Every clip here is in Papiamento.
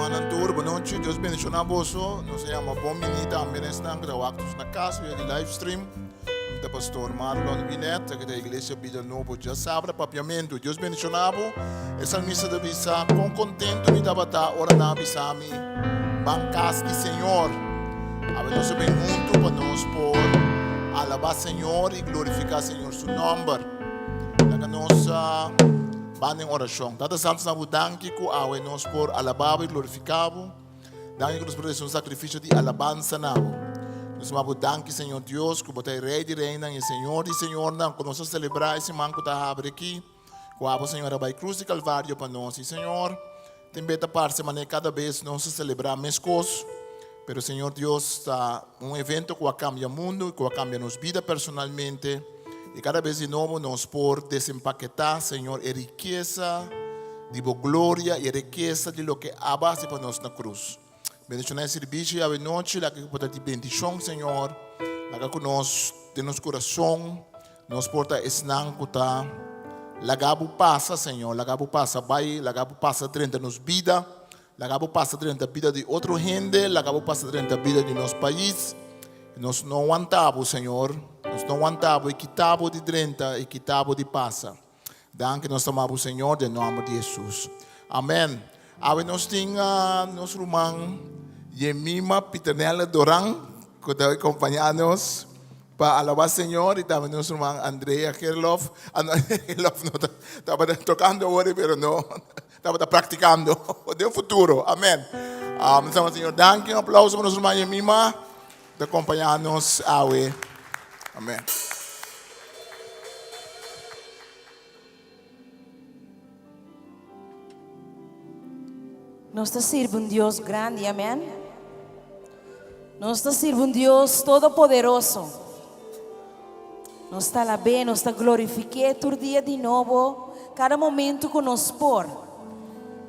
Rumannan tur, bon nochi. Dios bendiciona boso. Nos a yama bon bini tambe na esnan ku ta wak nos na kas via di live stream. Mi ta Pastor Marlon Winet, aki ta Iglesia Bida Nobo Djasabra Papiamentu. Dios bendiciona bo. E salmista ta bisa, Kon kontentu mi tabata ora nan a bisa mi, Ban kas di Señor. Awe nos a bin huntu pa nos por alabá Señor i glorifiká Señor su nòmber. Laga nos ban den orashon. Tata Santu, nos ta bo danki ku awe nos por alabá bo i glorifiká bo. Danki ku nos por ofresé un sakrifisio di alabansa na bo. Nos ta bo danki, Señor Dios, ku bo ta e Rei di reinan i e Señor di señornan, ku nos a selebrá e siman ku ta habri aki. Ku abo, Señor, a bai krus di Kalvario pa nos. I, Señor, tin be ta parse manera kada bes nos ta selebrá meskos, pero, Señor Dios, ta un evento ku a kambia mundu i ku a kambia nos bida personalmente. I kada bes di nobo nos por desempaketá, Señor, e rikesa di bo gloria i e rikesa di loke abo a hasi pa nos na krus. Bendishoná e sirbishi awe nochi, laga ku por ta di bendishon, Señor. Laga ku nos den nos kurason nos por ta esnan ku ta laga bo pasa, Señor, laga bo pasa bai, laga bo pasa drenta nos bida, laga bo pasa drenta bida di otro hende, laga bo pasa drenta bida di nos pais. Nos no wanta bo, Señor, nos no wanta bo i kita bo di drenta i kita bo di pasa. Danki nos ta ama bo Señor den nomber di Jesus. Amen. Awe nos tin nos ruman Yemima Pieternella Doran ku ta acompaña nos pa alaba Señor y tambe nos ruman Andrea Gerlof. Ah, no, Gerlof no tabata tocando awor pero no tabata practicando den futuro. Amen. Um, nos ama Señor. Danki, un aplauso pa nos ruman Yemima ta acompaña nos awe. Amen. Nos ta sirbi un Dios grandi, amen. Nos ta sirbi un Dios todopoderoso. Nos ta alab'é, nos ta glorifik'é tur dia di nobo, kada momento ku nos por.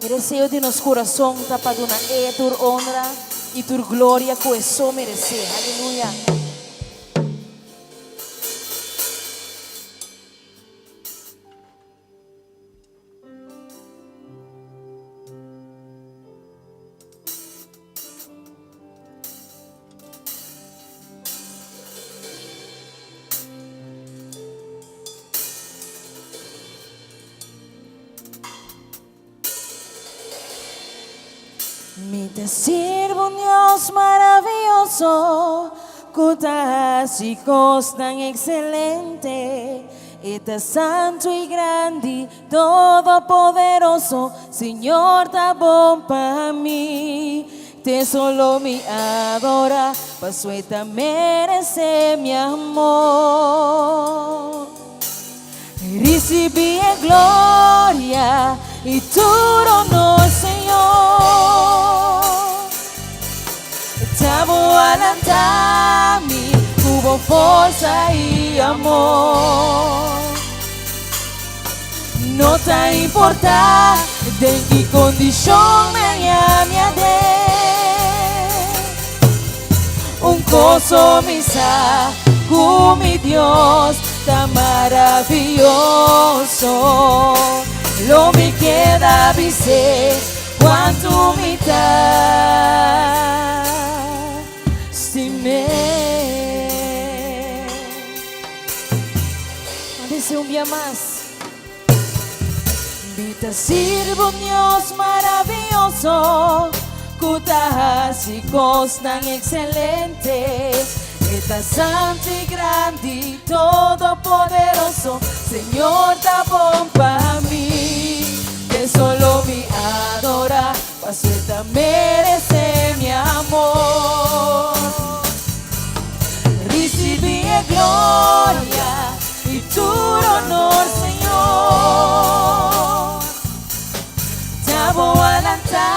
E deseo di nos kurason ta pa duna E tur onra i tur gloria ku E so meresé. Aleluya! Mi ta sirbi un Dios maravioso ku ta hasi kosnan ekselente. E ta santu i grandi, todopoderoso. Señor ta bon pa mi. Te solo mi adora, paso e ta merece mi amor. Ricibi e gloria y tur honor, Señor. Ta bo a lanta mi cu bo forza y amor. No ta importa den ki condicion me haña mi aden. Un cos so mi sa, cu mi Dios ta maravilloso. Lo mi keda bis'é cuantu mi ta stim'é. Dice un bia mas. Mi ta sirbi un Dios maravioso ku ta hasi kosnan ekselente. E ta santu i grandi, todopoderoso. Señor ta bon pa mi. Te solo mi adora, paso e ta merece mi amor. Ricibi e gloria i tur honor, Señor. Ta bo a lanta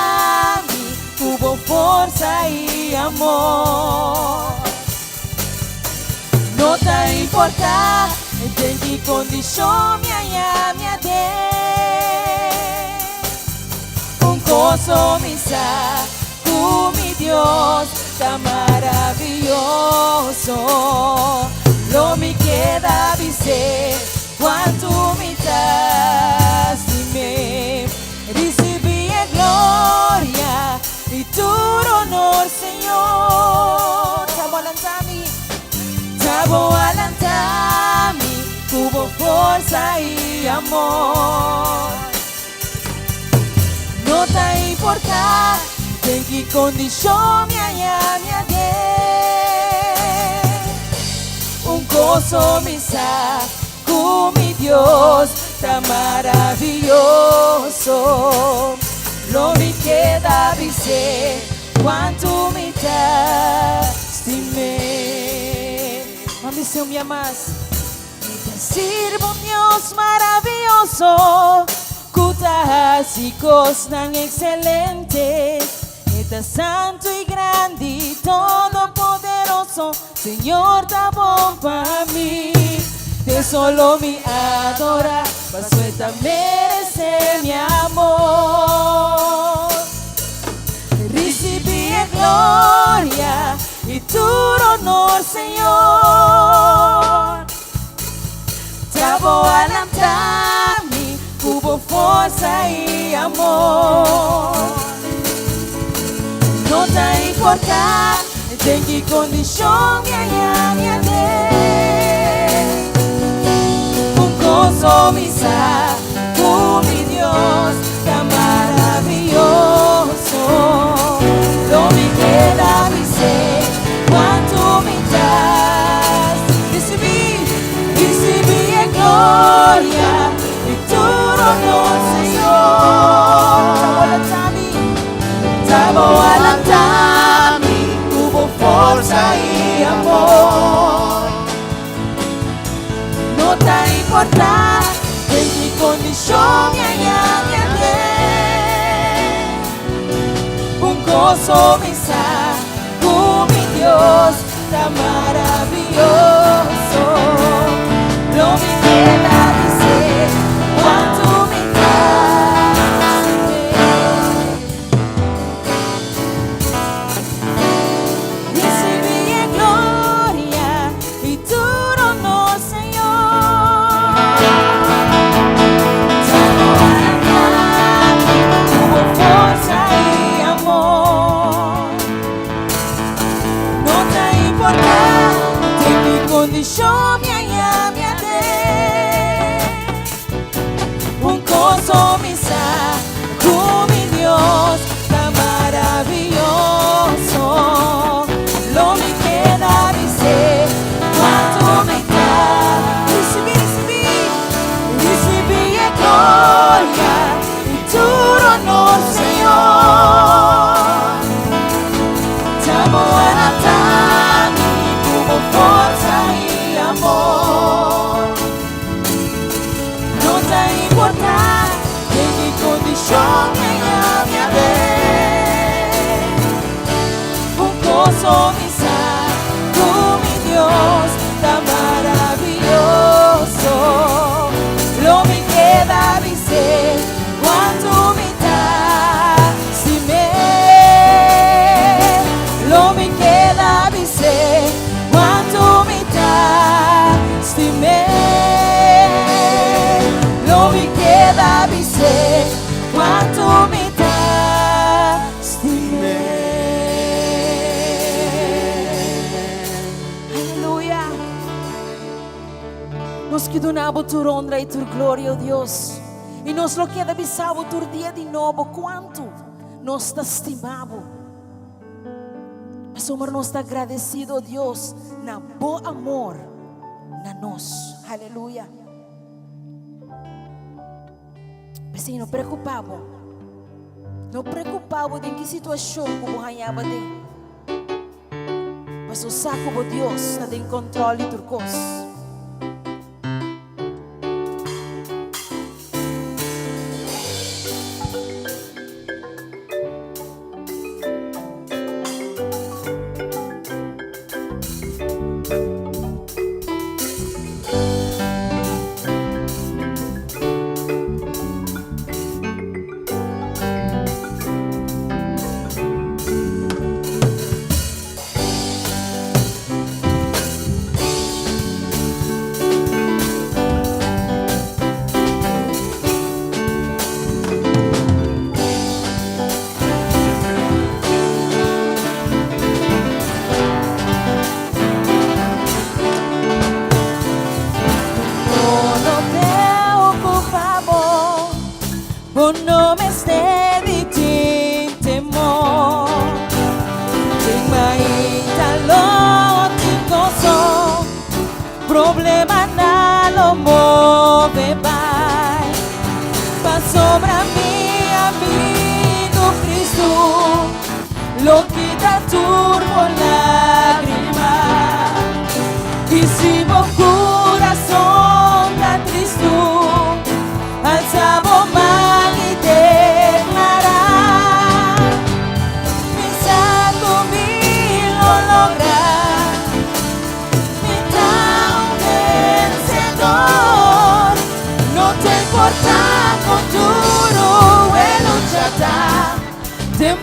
mi ku bo forsa i amor. No ta importa den ki kondishon mi a yami aden. Un kos so mi sa. Ku mi Dios ta maravioso. Lo mi keda bis'é kuantu mi ta stim'é. Risibí e gloria. ku bo forsa i amor. No ta importá den ki kondishon mi a yami a den. Un kos so mi sa, ku mi Dios ta maravioso. Lo mi keda bis'é kuantu mi ta stim'é. M'a bis'é un bia mas. Mi ta sirbi un Dios maravioso ku ta hasi kosnan ekselente. E ta santu i grandi, todopoderoso, Señor ta bon pa mi. Te solo mi adora, paso e ta merece mi amor. Ricibi e gloria i tur honor, Señor. Ta bo a lanta mi ku bo forsa i amor. No ta importá den ki kondishon mi a ya mi a den. Un kos so mi sa, ku mi Dios ta maravioso. Lo mi keda bis'é kuantu mi ta Risibí, risibí e gloria i tur honor, Señor. Ta bo lanta mi, ta bo a lanta mi ku bo forsa i amor. No ta importá den ki kondishon mi a yami a den. Un kos so mi sa, ku mi Dios ta maravioso. Lo mi keda bis'é kuantu mi ta stim'é. Risibí e gloria i tur honor, Señor. Ta bo a lanta mi ku bo forsa i amor. No ta importá den ki kondishon mi a yami a den. Un kos so mi sa, ku mi Dios ta maravioso. Lo mi keda bis'é kuantu mi ta. Risibí, risibí, risibí e gloria i tur honor, Señor. Ta bo a lanta mi ku bo forsa i amor. No ta importá den ki kondishon mi a yami a den. Un kos so mi sa, ku mi Dios ta maravioso. Lo mi keda bis'é kuantu mi ta stim'é. Lo mi keda bis'é kuantu mi ta stim'é. Lo mi keda bis'é kuantu mi ta stim'é. Aleluya. Nos ke duna bo tur honra i tur gloria, o Dios. I nos lo keda bisa bo tur dia di nobo kuantu nos ta stima bo. Pasobra nos ta agradesido, o Dios, na bo amor na nos. Aleluya. P'esei no preocupa bo. No preocupa bo den ki situacion cu bo haña bo aden. Pasobra sa cu bo Dios ta den control di tur cos.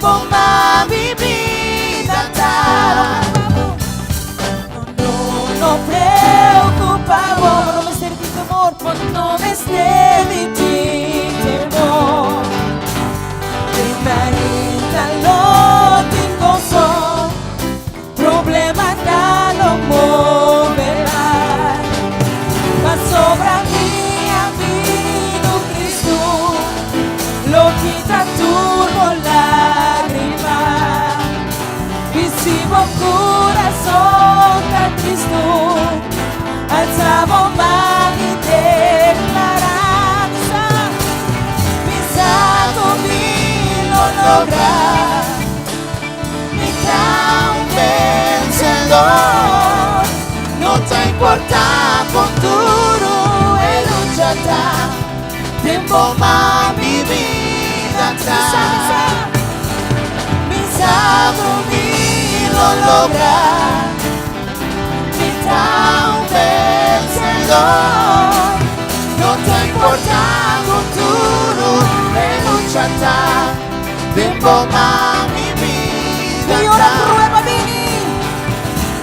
bo man mi bida ta. No, no preocupa bo. Bo no mester di temor. Bo no mester di tin temor. Den mainta lo tin goso. Problemanan lo move bai. Pasobra mi amigu Kristu lo kita tur bo lágrima. I si bo kurason ta tristu, alsa bo man i deklará, Bisa, bisa ku mi lo logra. Mi ta un vencedor. No ta importa con duro e lucha ta. Den bo man mi bida ta. Mi sa cu mi lo logra. Mi ta un vencedor. No ta importa con duro e lucha ta. Den bo man mi bida I ora ta. prueba bini.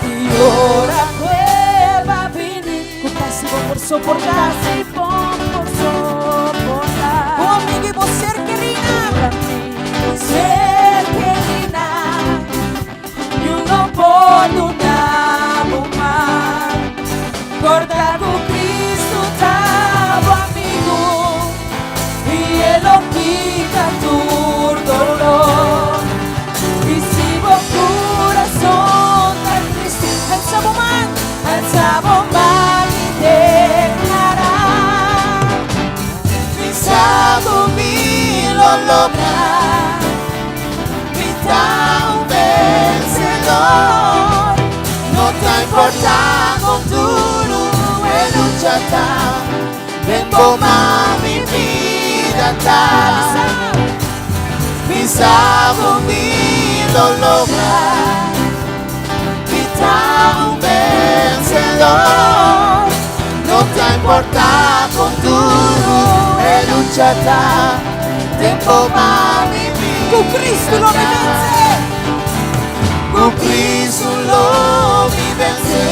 I ora prueba bini. Ku kasi bo por soportá. Kasi bo por soportá. Bo amigu i bo ser kerínan. Ser kerínan. Niun no por duna bo mal. Kòrda ku Kristu ta bo amigu. I E lo kita tur doló. I si bo kurason ta tristu, Alsa bo man. Alsa bo man i deklará. Mi sa ku mi lo logra. Mi ta un vencedor. No ta importa con duro e lucha ta. Den bo man mi bida ta. Mi sa ku mi lo logra. Mi ta un vencedor. No ta importa con duro e lucha ta. Den bo man mi bida Ku Kristu lo mi ta. vense. Ku Kristu lo mi vense.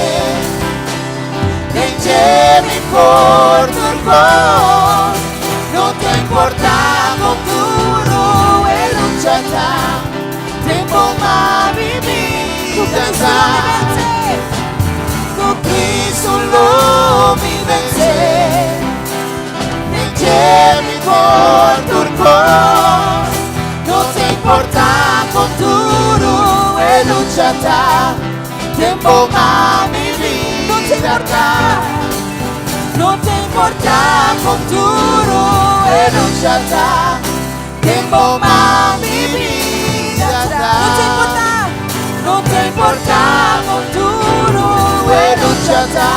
Den dje mi por tur kos. No ta importa con duro e lucha ta. Den bo man mi Ku bida Kristu lo mi ta. vense. Ku Kristu lo mi vense. Den dje mi por tur kos. No ta importa con duro e lucha ta. Den bo man mi No ta bida importa. ta. No ta importa. Importa con duro e lucha ta. Den bo man mi bida ta. No ta importa. No ta importa con duro E lucha ta.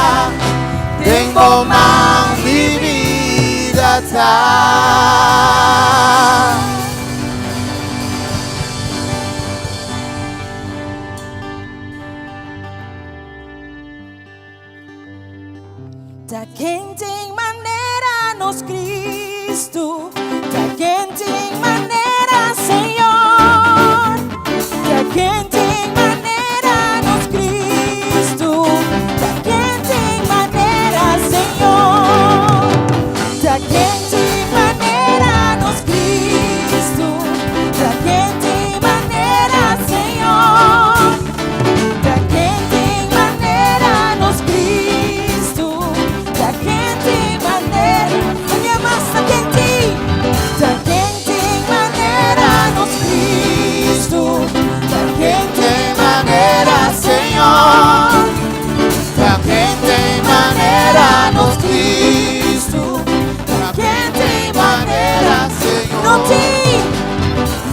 Den bo man mi bida ta. Ta ken tin manera nos Kristu, ta ken tin manera Señor, ta ken tin manera nos Kristu, ta ken tin manera Señor, ta ken tin manera nos Kristu, ta ken tin manera Señor. Ta ken tin manera nos Kristu, ta ken tin manera, mi mas ta ken tin, ta ken tin manera nos Kristu, ta ken Tin manera, Señor. Ta ken tin manera nos Kristu. Ta ken tin manera, Señor. No tin,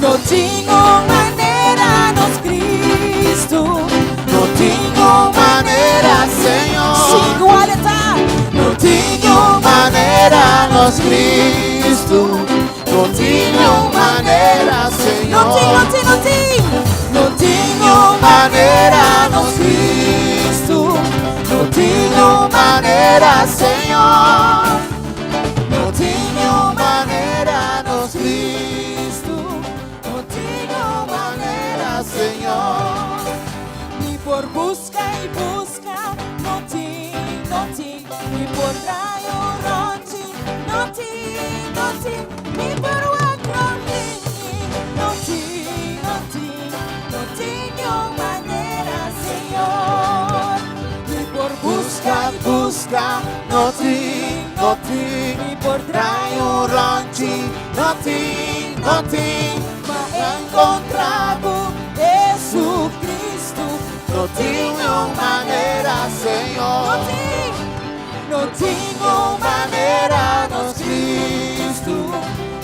no tin un manera nos Kristu, No tin un manera, Señor. Si igual ta, No tin un manera nos Kristu. No tin un manera, Señor. No tin, no tin, no tin, no tin un manera nos Kristu. No tin un manera, Señor. No tin un manera nos Kristu. No tin un buska i buska, no tin, no tin. Mi por draai un rondje, no tin, no tin. Mi por wak rond di mi, no tin, no tin. No tin niun manera, Señor. Mi por buska i buska, no tin, no tin. Mi por Draai un rondje, no tin, no tin. Ma enkontrá ku Jesucristo. No tin un manera, Señor. No tin, no tin un manera, nos Cristo.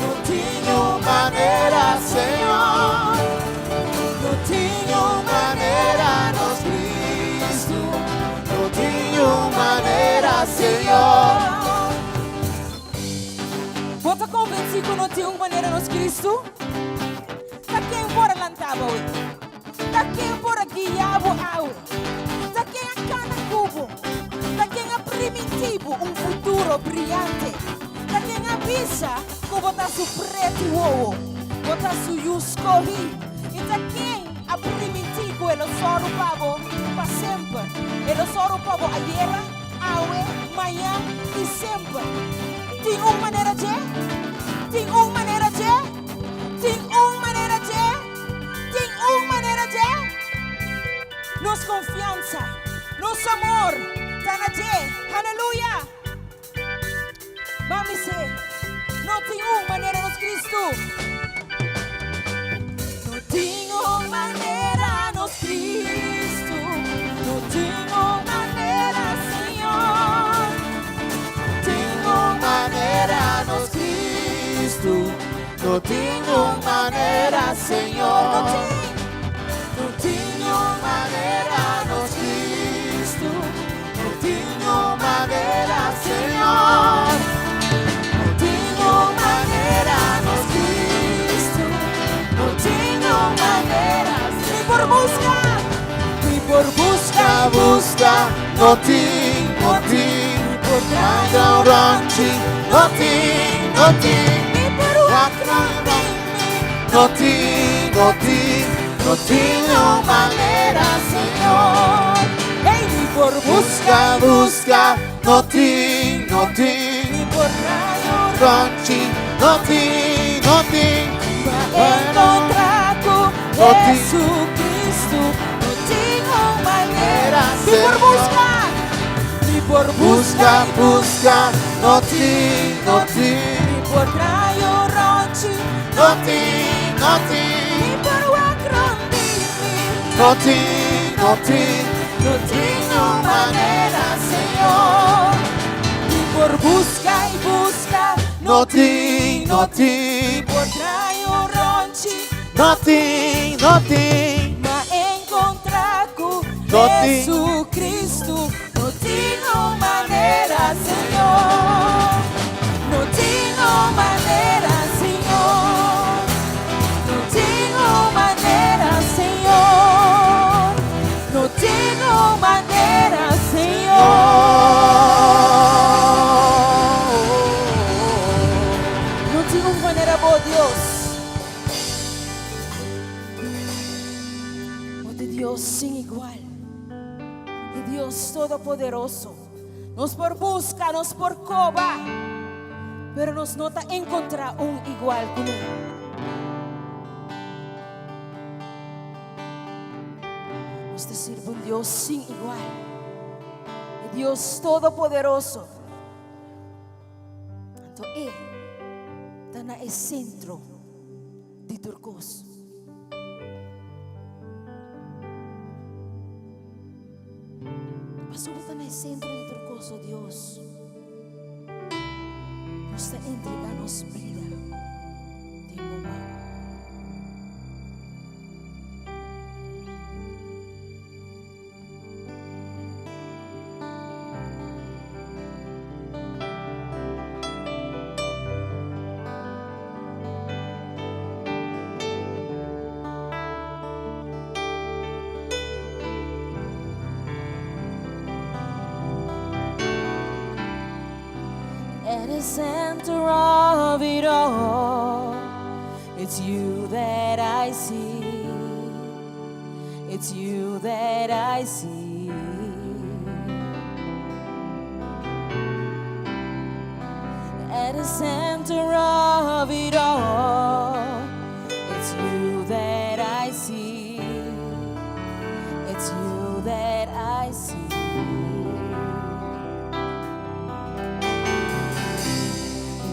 No tin un manera, Señor. No tin un manera, nos Cristo. No tin un manera, Señor. Bo ta konvensí ku no tin un manera nos Cristo? Ta ken por a lanta bo awe? Ta ken por a guia bo awe? Ta ken a kana ku bo? Ta ken a primintí bo un futuro briante? Ta ken a bisa ku bo ta su preti wowo, bo ta su yu skohí? I ta ken a primintí ku e lo sòru pa bo pa semper? E lo sòru pa bo ayera, awe, mañan i semper. Tin un manera dje? Tin un manera dje? Tin un manera dje? Tin un manera dje? Nos konfiansa, nos amor ta na dje. Haleluya! Mami se, no tin un manera nos Cristo. No tin un manera nos Cristo. No tin un manera, Señor. No tin un manera nos Cristo. No tin un manera, Señor. No tin, no tin un manera nos Cristo. No tin un manera, Señor. No tin un manera nos Cristo. No tin un manera. Mi por buska, mi por buska, Buska, no tin, no tin. Mi por draai un rondje, no tin, no tin. Mi por wak rond di mi. No tin, no tin, no tin un manera, Señor. Hey, mi por Buska, buska, no tin, no tin. Mi por draai un Rondje, no tin, no tin. Pa enkontrá ku No tin. Jesucristo. No tin un manera. Mi por Señor. buska, mi por Buska, buska, buska, no tin, no tin. Mi por draai un rondje. No tin, no tin. Mi por wak rond di mi. No tin, no tin. No tin un manera, Señor. Mi por buska i buska. No tin, no tin. Mi por draai un rondje. No tin, no tin. Ma enkontrá ku No tin. Jesucristo. No tin un manera, Señor. No tin un manera, Señor. No tin un manera, Señor. No tin un manera, Señor. No tin un manera, bo Dios. Bo ta Dios sin igual. I Dios todopoderoso. Nos por buska, nos por koba, pero nos no ta enkontrá un igual kuné. Nos ta sirbi un Dios sin igual. E Dios todopoderoso. Anto e ta na e sentro di tur kos. Pasobra ta na e sentro di tur kos, o Dios. Nos ta entregá nos bida den bo man. At the center of it all, it's you that I see. It's you that I see. At the center of it all, it's you that I see. It's you that I see.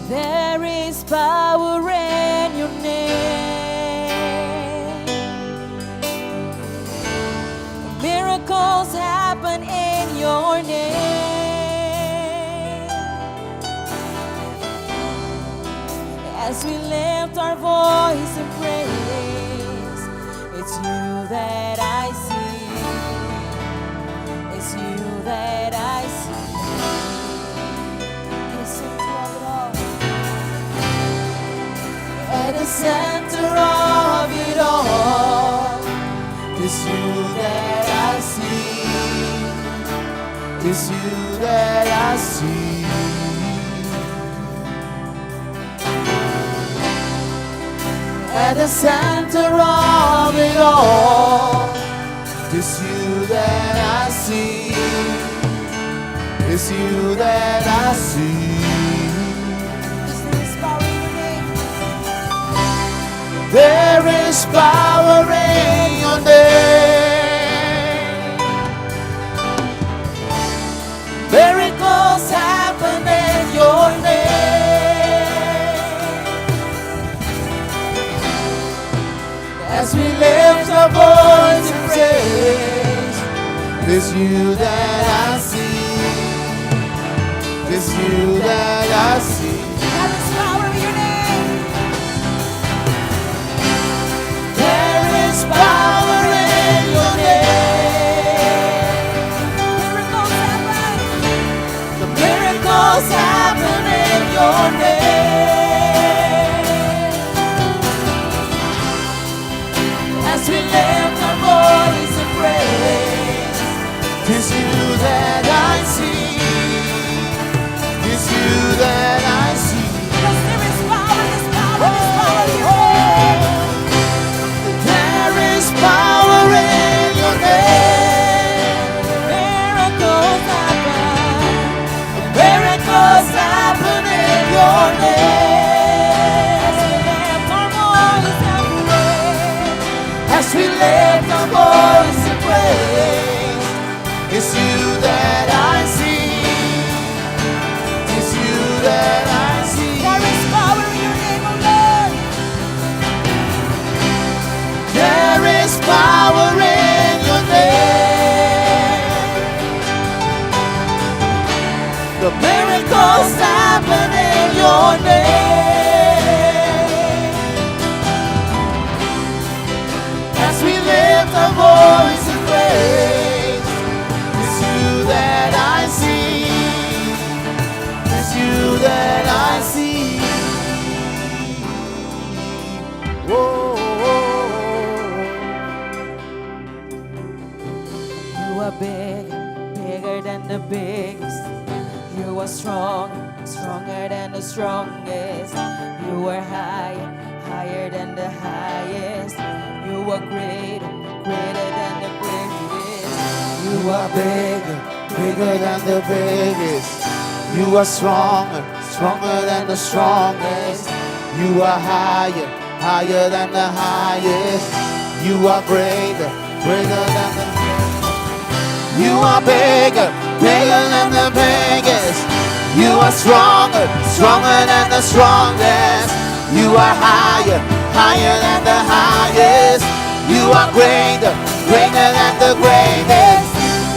There is power in your name. Miracles happen in your name. As we lift our voice in praise, it's you that I see. It's you that I see. At the center of it all. At the center of it all. It's you that I see. It's you that I see. At the center of it all, it's you that I see. It's you that I see. There is power in your name. There is power in your name. Miracles happen in your name. As we lift our voice in praise, it's you that I see. It's you that I see. There is power in your name. There is power in your name. Miracles happen. The miracles happen in your name. As we lift our voice in praise, It's you that I see. It's you that I see. because there is power, there's power, there's power in your name. There is power in your name. Miracles happen. Miracles happen in your name. As we lift our voice and praise. As we lift our voice and praise, it's you that I see. It's you that I see. There is power in your name, O Lord. There is power in your name. The miracles happen in your name. As we lift our voice and praise, it's you that I see. It's you that I see. Whoa. You are big, bigger than the biggest. You are strong, stronger than the strongest. You are high, higher than the highest. You are great, greater than the greatest. You are bigger, bigger than the biggest. You are stronger, stronger than the strongest. You are higher, higher than the highest. You are greater, greater than the. You are bigger, bigger than the biggest. You are stronger, stronger than the strongest. You are higher, higher than the highest. You are greater, greater than the greatest.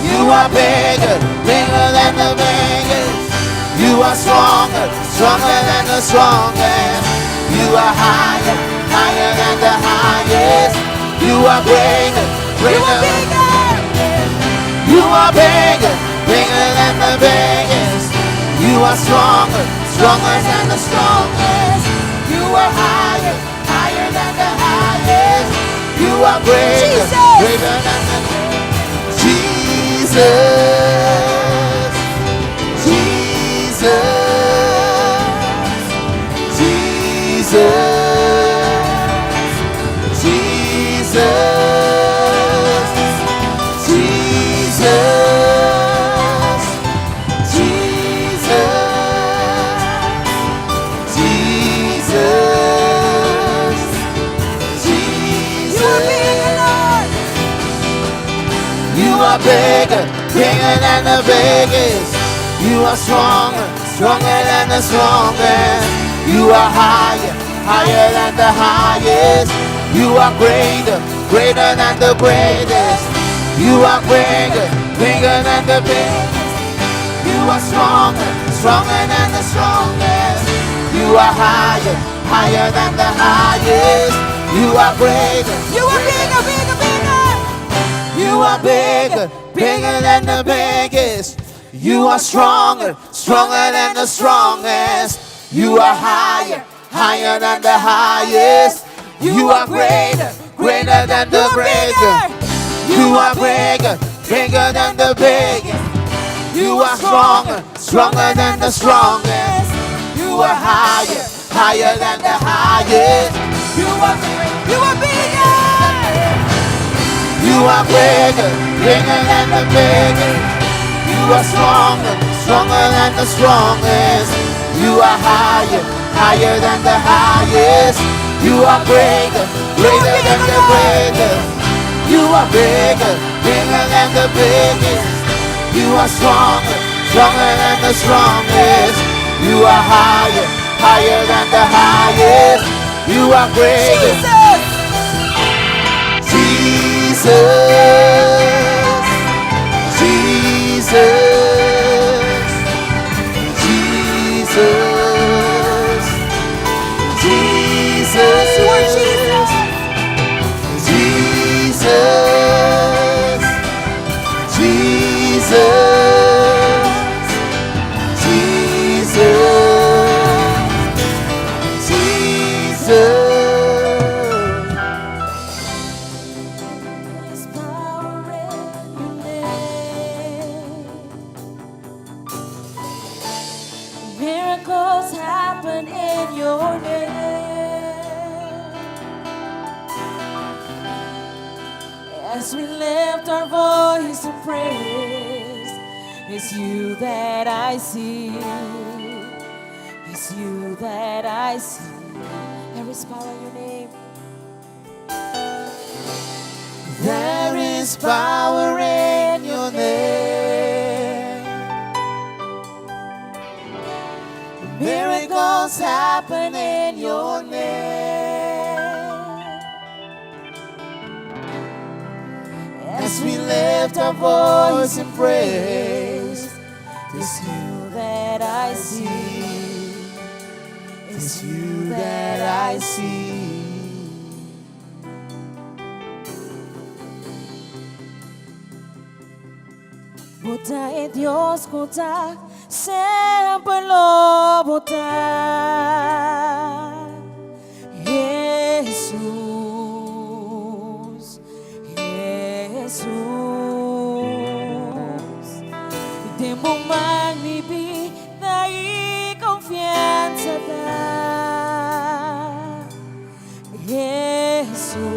You are bigger, bigger than the biggest. You are stronger, stronger than the strongest. You are higher, higher than the highest. You are greater, You are greater. bigger. You are bigger, bigger than the biggest. You are stronger, stronger than the strongest. You are higher, higher than the highest. You are greater, Jesus. greater than the Jesus. Jesus. Jesus. Jesus. You are bigger, bigger than the biggest. You are stronger, stronger than the strongest. You are higher, higher than the highest. You are greater, greater than the greatest. You are bigger, bigger than the biggest. You are stronger, stronger than the strongest. You are higher, higher than the highest. You are greater. You are bigger, bigger, bigger. You are bigger, bigger than the biggest. You are stronger, stronger than the strongest. You are higher, higher than the highest. You are greater, greater than the greater. You are bigger, bigger than the biggest. You are stronger, stronger than the strongest. You are higher, higher than the highest. You are bigger. You are bigger, bigger than the biggest. You are stronger, stronger than the strongest. You are higher, higher than the highest. You are greater, greater than the greatest. You are bigger, bigger than the biggest. You are stronger, stronger than the strongest. You are higher, higher than the highest. You are greater. Jesus. Jesus, Jesus, Jesus, Jesus, You are Jesus. Jesus, Jesus, Jesus, Jesus. There's power in your name. Miracles happen in your name. As we lift our voice in praise, it's you that I see. It's you that I see. There is power in your name. There is power in your name. Miracles happen in your name. As we lift our voice in praise, It's you that I see. It's you that I see. Bo ta e Dios ku ta, semper lo bo ta. Jesus, Jesus. Den bo man mi bida i konfiansa ta. Jesus,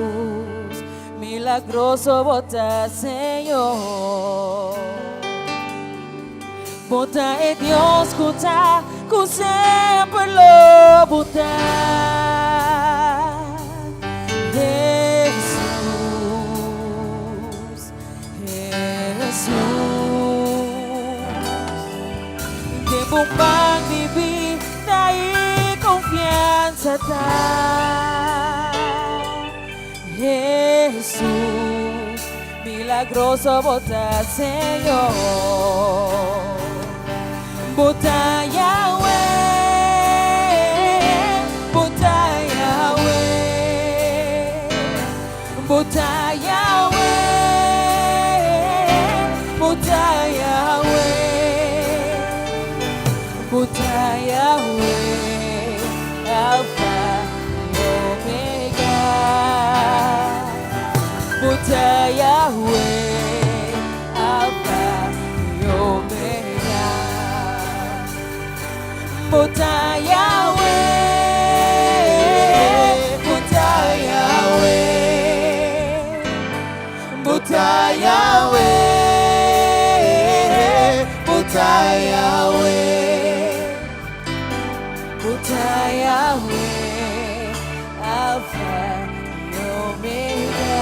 milagroso bo ta, Señor. Bo ta e Dios ku ta, ku semper lo bo ta. Jesus, Jesus. Den bo man mi bida i konfiansa ta. Jesus, milagroso bo ta, Señor. Bo ta Yahweh, Bo ta Yahweh, Bo ta Yahweh, Bo ta Yahweh, Bo ta Yahweh, Alpha Omega. Bo ta Yahweh, Alpha Omega. Bo ta Yahweh, Bo ta Yahweh, Bo ta Yahweh, Bo ta Yahweh, Bo ta Yahweh, Alpha Omega.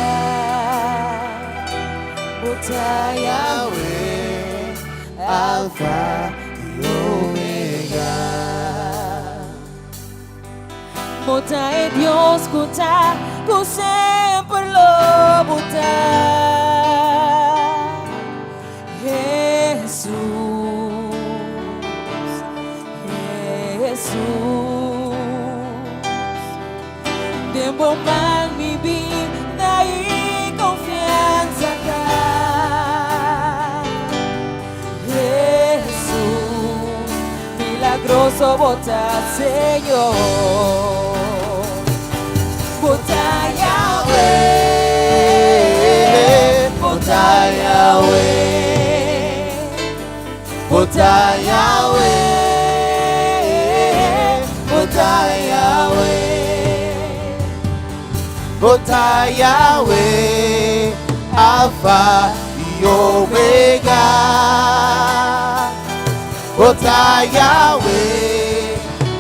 Bo Bo ta Yahweh, Alfa i Omega. Bo ta e Dios ku ta, ku semper lo bo ta. Hesus, Hesus. Den bo man mi bida i konfiansa ta. Hesus, milagroso bo ta, Señor. Bo ta Yahweh, bo ta Yahweh, Bo ta Yahweh, Bo ta Yahweh, Bo ta Yahweh, Alfa i Omega. Bo ta Yahweh,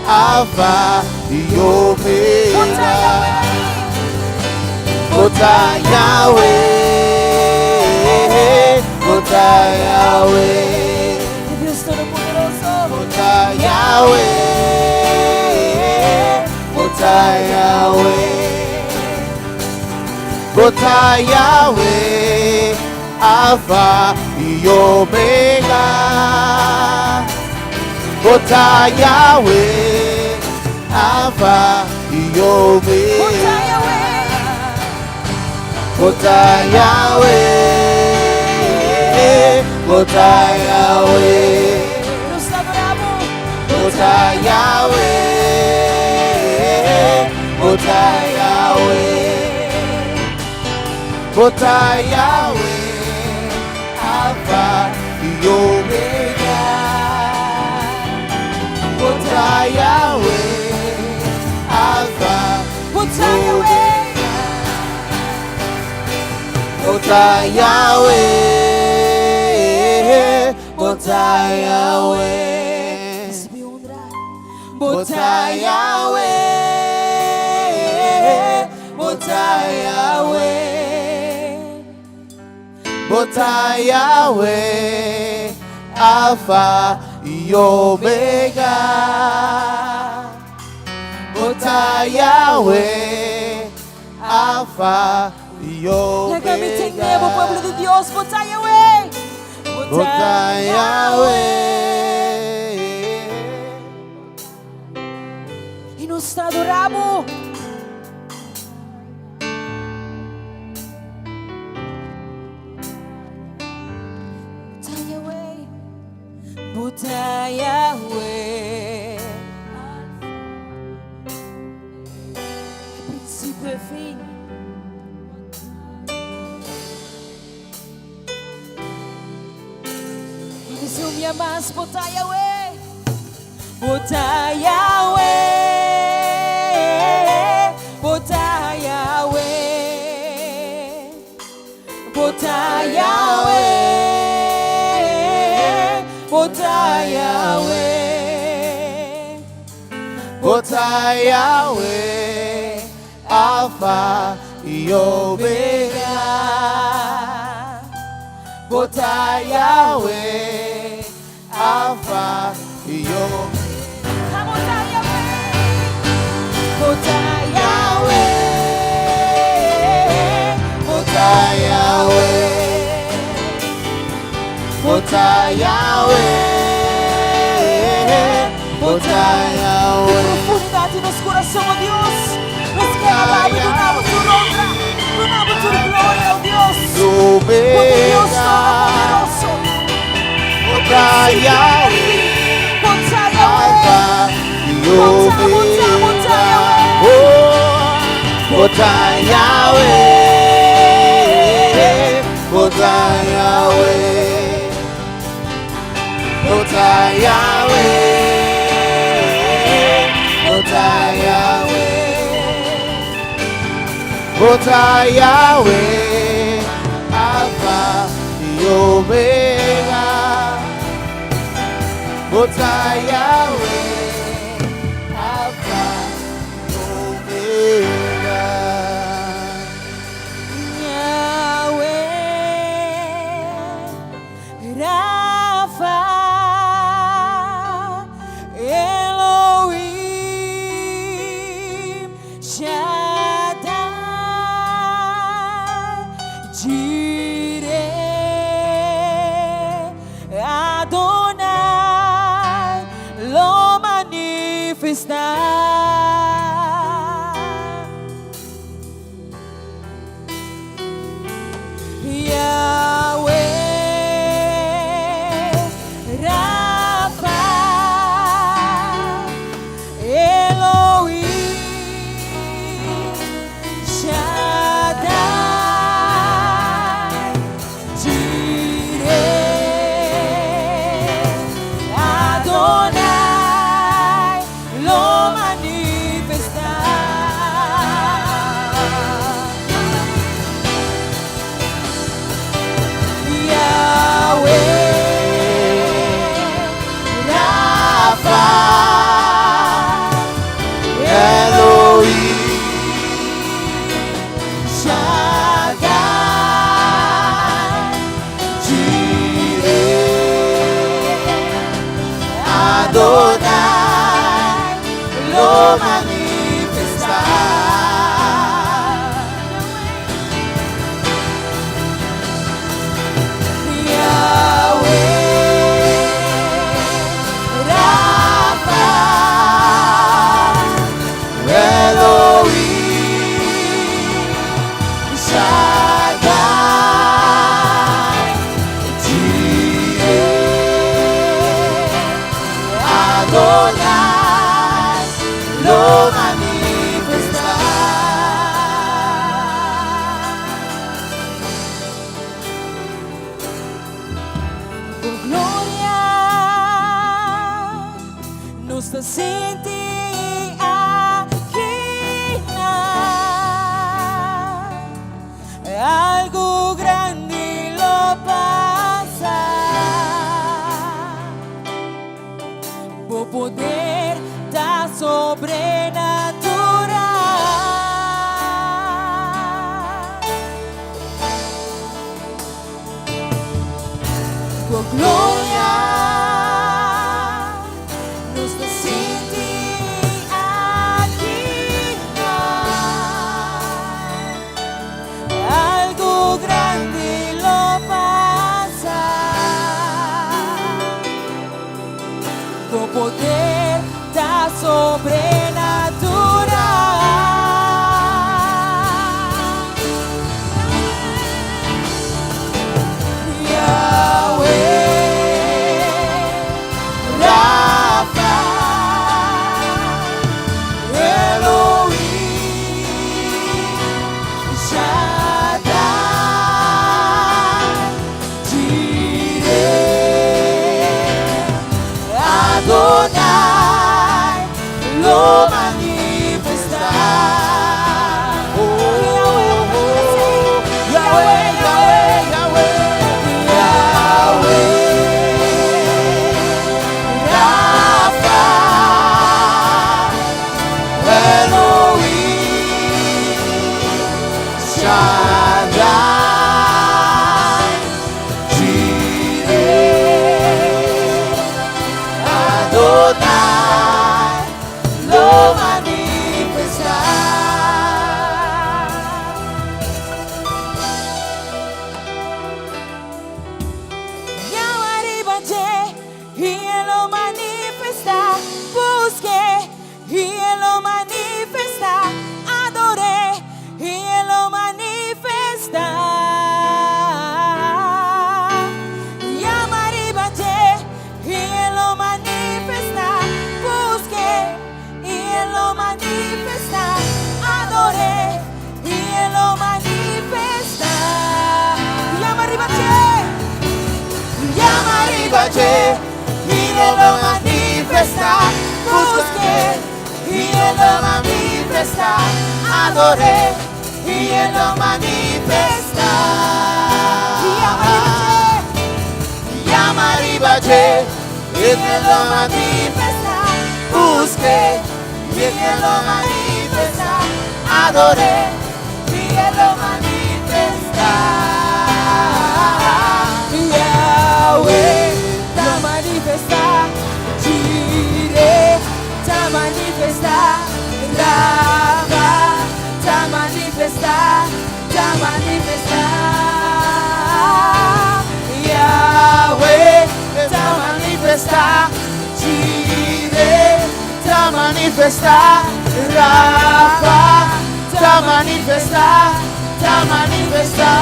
Alfa i Omega. Bo ta Yahweh, Bo ta Yahweh. Dios Todopoderoso. Bo ta Yahweh, Bo ta Yahweh, Bo ta Yahweh, Alfa i Omega. Bo ta Yahweh, Alfa i Omega. Bo ta Yahweh, Bo ta Yahweh. Nos adoramos. Bo ta Yahweh, Bo ta Yahweh, Bo ta Yahweh, Alfa i Omega. Bo ta Yahweh, Alfa Bo ta Yahweh. Bo ta Yahweh, Bo ta Yahweh. Recibe honra. Bo ta Yahweh, Bo ta Yahweh, Bo ta Yahweh, Alfa i Omega. Bo ta Yahweh, Alfa i Laga mi Omega. tende, pueblo di Dios, Bo ta Yahweh. Bo ta Yahweh. I nos ta adorá Bo. Bo ta Yahweh. Bo ta Yahweh. Prinsipio i fin. Bisa un bia mas, Bo ta Yahweh. Bo ta Yahweh. Bo ta Yahweh. Bo ta Yahweh. Bo ta Yahweh. Bo ta Yahweh, Alfa i Omega. Bo ta Yahweh, Alfa i Omega. Bo ta Yahweh. Bo ta Yahweh. Bo ta Yahweh, Bo ta Yahweh, Bo ta Yahweh. Profundidat di nos kurason, oh Dios. Nos ke alabá Bo, duna Bo tur honra, duna Bo tur gloria, oh Dios. Bo ta Dios Todopoderoso. Bo ta Yahweh, Bo ta Yahweh. Alfa i Omega. Oh, Bo ta Yahweh, Bo ta Yahweh, Bo ta Yahweh, Bo ta Yahweh, Bo ta Yahweh, Alfa i Omega. Bo ta Yahweh, Alfa i Omega. Yahweh. Jireh, Adonai lo manifestá. Yahweh Rafa Elohim Shaddai Jireh Adonai lo manifestá. Yahweh Rafa Elohim Shaddai Jireh Adonai lo manifestá. Yahweh Rafa Elohim Shaddai Jireh Adonai lo manifestá. Bo gloria nos ta sinti aki nan. Algo grandi lo pasa. Bo poder ta sobrenatural. Bo gloria nos ta sinti aki nan. Algo grandi lo pasa. Bo poder ta sobrenatural. Yahweh Rafa Elohim Shaddai Jireh Adonai lo manifestá. Oh, oh, oh, Yahweh, Yahweh, Yahweh, Yahweh Rafa Elohim Shaddai Jireh Adonai lo manifestá. Yama riba dje, i e lo manifestá. Busk'é, i e lo manifestá. Ador'é, i e lo manifestá. Yama riba dje, i e lo manifestá. Busk'é, i e lo manifestá. Ador'é, i e lo manifestá. Yama riba dje. Yama riba dje, i e lo manifestá. Busk'é, i e lo manifestá. Ador'é, i e lo manifestá. Yama riba dje. Yama riba dje, i e lo manifestá. Busk'é, i e lo manifestá. Ador'é, i e lo manifestá. Yahweh ta manifestá, Jireh ta manifestá, Rafa ta manifestá, ta manifestá. manifestá, Rafa ta manifestá, ta manifestá.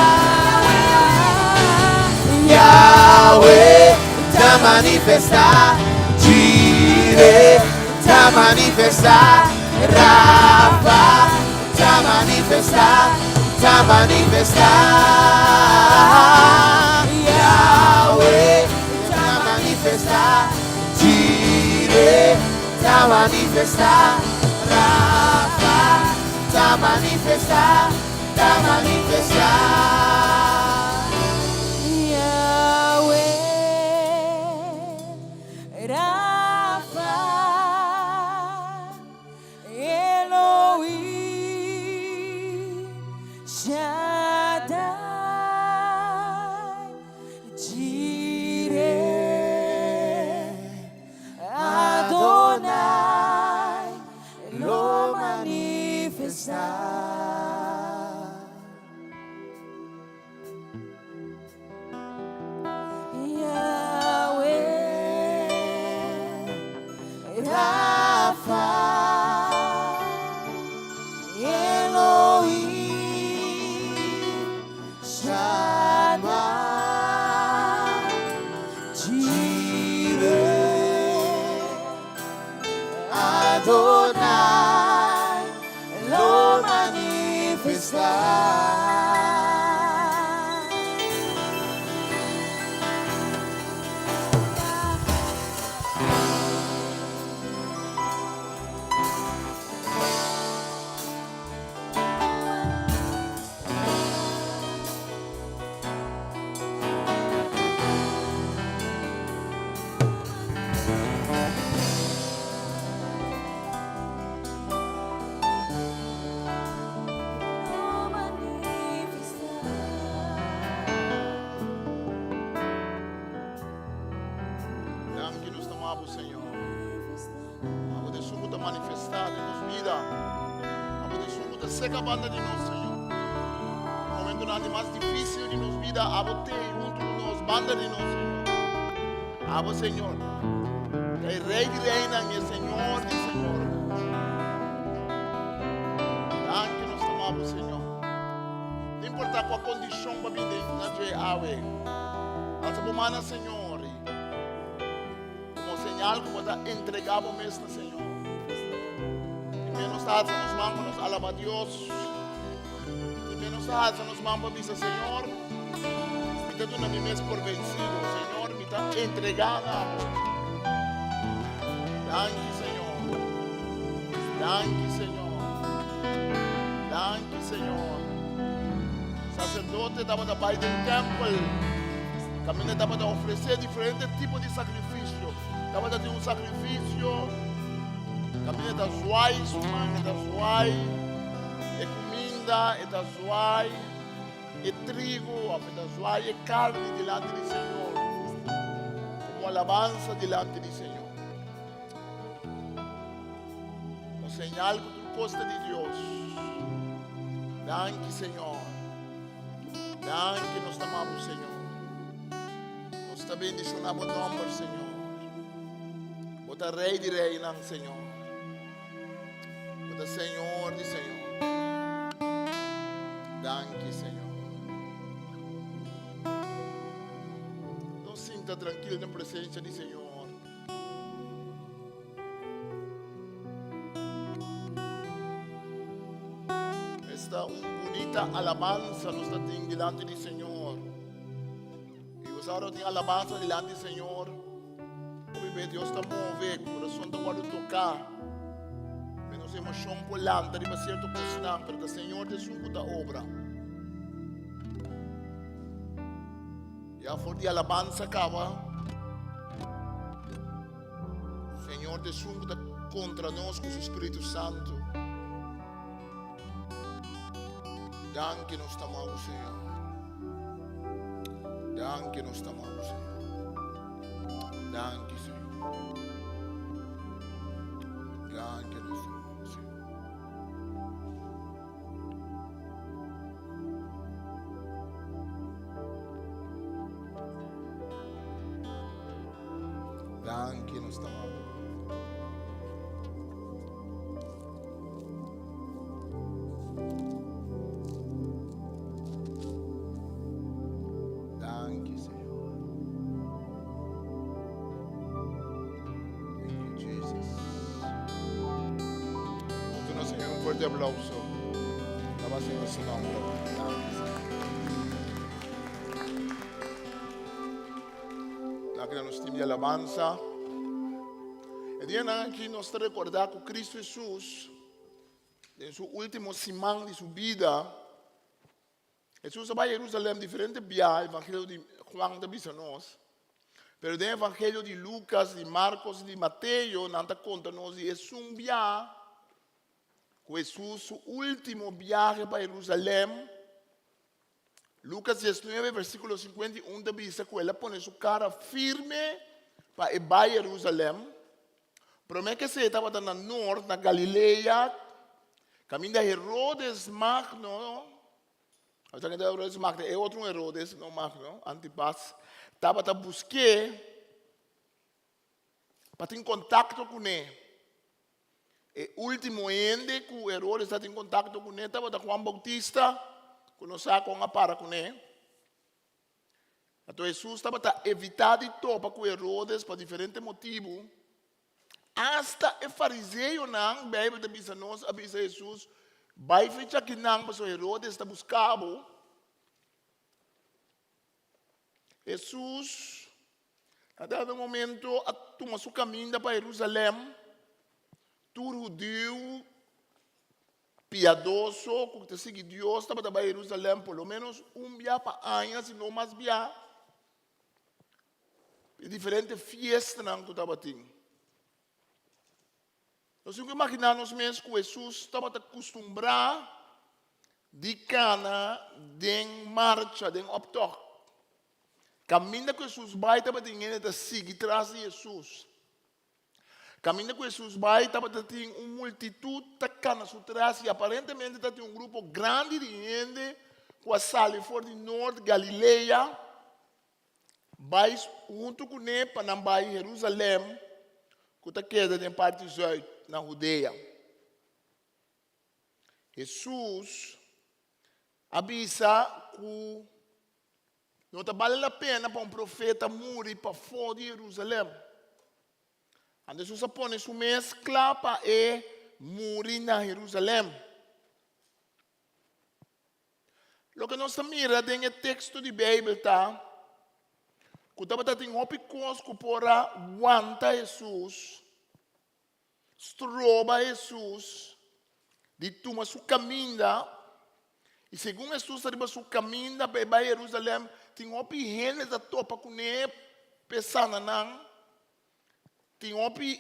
Yahweh ta manifestá, Jireh ta manifestá, Rafa ta manifestá, ta manifestá. Yahweh ta manifestá, Jireh ta manifestá, Rafa ta manifestá, ta manifestá. Yahweh Rafa Elohim Shaddai Jireh Adonai lo manifestá. Yahweh Rafa Elohim Shaddai Jireh Adonai lo manifestá. Danki nos ta mabo, Señor. Abo ta esun ku ta manifestá den nos bida. Abo ta esun ku ta seka banda di nos, Señor. Den momentonan di mas difísil di nos bida, abo t'ei huntu ku nos, banda di nos, Señor. Abo, Señor, ta e Rei di reinan i e Señor di señornan. Danki nos ta mabo, Señor. No importá kua kondishon bo a bin den na dje awe, alsa bo man na Señor i. Como señal cu bo ta entrega bo mes na Señor. Tin bia nos ta alza nos man pa nos alaba Dios. Tin bia nos ta alza nos man pa bisa, Señor, mi ta duna mi mes por vencido. Señor, mi ta entrega na bo. Danki, Señor. Danki, Señor. Danki, Señor. Sacerdote tabata bai den tempel. Kaminda tabata ofresé diferente tipo di sakrifisio. Tabata tin un sakrifisio kaminda ta zwai su man, e ta zwai e kuminda, e ta zwai e trigo òf e ta zwai e karni dilanti di Señor komo alabansa dilanti di Señor. Komo señal ku tur kos ta di Dios. Danki Señor. Danki nos ta ama bo Señor. Nos ta bendiciona bo nomber Señor. Bo ta Rey di reynan Señor. Bo ta Señor di Señor. Danki Señor. Nos sinta tranquilo den presencia di Señor. Esta un bunita alabanza nos ta tin dilanti di Señor. Y bo sa ora tin alabanza dilanti di Señor, hopi bes Dios ta move, corazón ta wordo toca. Menos emocion por lanta riba cierto cosnan, pero ta Señor ta esun cu ta obra. Ya for di alabanza caba. Señor ta esun ku ta kontra nos ku su Spiritu Santu. Danki nos ta amabo, Señor. Danki nos ta amabo, Señor. Danki, Señor. Danki nos ta amabo, Señor. Danki nos ta amabo. Fuerte aplauso. Alabá Señor su nomber. Danki, Señor. Danki na nos team di alabansa. E dianan aki nos ta rekordá ku Kristu Hesus den su último siman di su bida, Hesus a bai Jerusalem diferente bia, Evangelio di Juan ta bisa nos. Pero den Evangelio di Lucas, di Marcos i di Mateo nan ta konta nos di esun bia ku Hesus su último biahe pa Jerusalem. Lucas 19 versíkulo 51 ta bisa ku el a pone su kara firme pa e bai Jerusalem. Promé ku esei tabata na nort, na Galilea, kaminda Herodes Magno, tabata kaminda Herodes Magno, e otro un Herodes, no Magno, Antipas, tabata busk'é pa tin kontakto kuné. E último hende ku Herodes ta tin kontakto kuné tabata Juan Bautista, ku nos sa kon a para kuné. Anto Hesus tabata evitá di topa ku Herodes pa diferente motibu. Asta e fariseonan, Beibel ta bisa nos, a bisa Hesus, Bai fecha akinan pasobra Herodes ta buska bo. Hesus na dado momento a tuma su kaminda pa Herusalèm. Tur hudiu piadoso ku ta sigui Dios tabata bai Herusalèm por lo ménos un bia pa aña, si no mas bia, e diferente fiestanan ku tabatin. Nos tin ku imaginá nos mes ku Hesus tabata kustumbrá di kana den marcha, den òptògt. Kaminda ku Hesus bai tabatin hende ta sigui tras di Hesus. Kaminda ku Hesus bai tabata tin un multitut ta kana su tras i aparentemente tabatin un grupo grandi di hende ku a sali for di nort Galilea bai huntu kuné pa nan bai Herusalèm ku ta keda den parti zùit na Hudea. Hesus a bisa ku No ta bale la pena pa un profeta muri pafó di Jerusalem. Anto Hesus a pone su mes kla pa e muri na Jerusalem. Loke nos ta mira den e teksto di Beibel ta ku tabata tin hopi kos ku por a wanta Hesus, stroba Hesus di tuma su kaminda, i segun Hesus ta riba su kaminda pa e bai Herusalèm, tin hopi hende ta topa kuné p'e sana nan. Tin hopi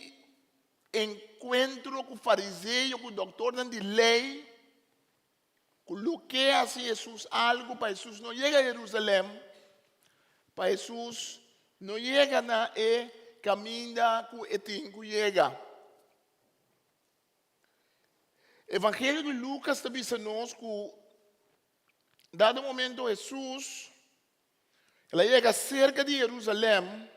enkuentro ku fariseo, ku dòktornan di lei, ku lo ke hasi Hesus algu pa Hesus no yega Herusalèm, pa Hesus no yega na e kaminda ku e tin ku yega. Evangelio di Lukas ta bisa nos ku dado momento Hesus el a yega serka di Herusalèm.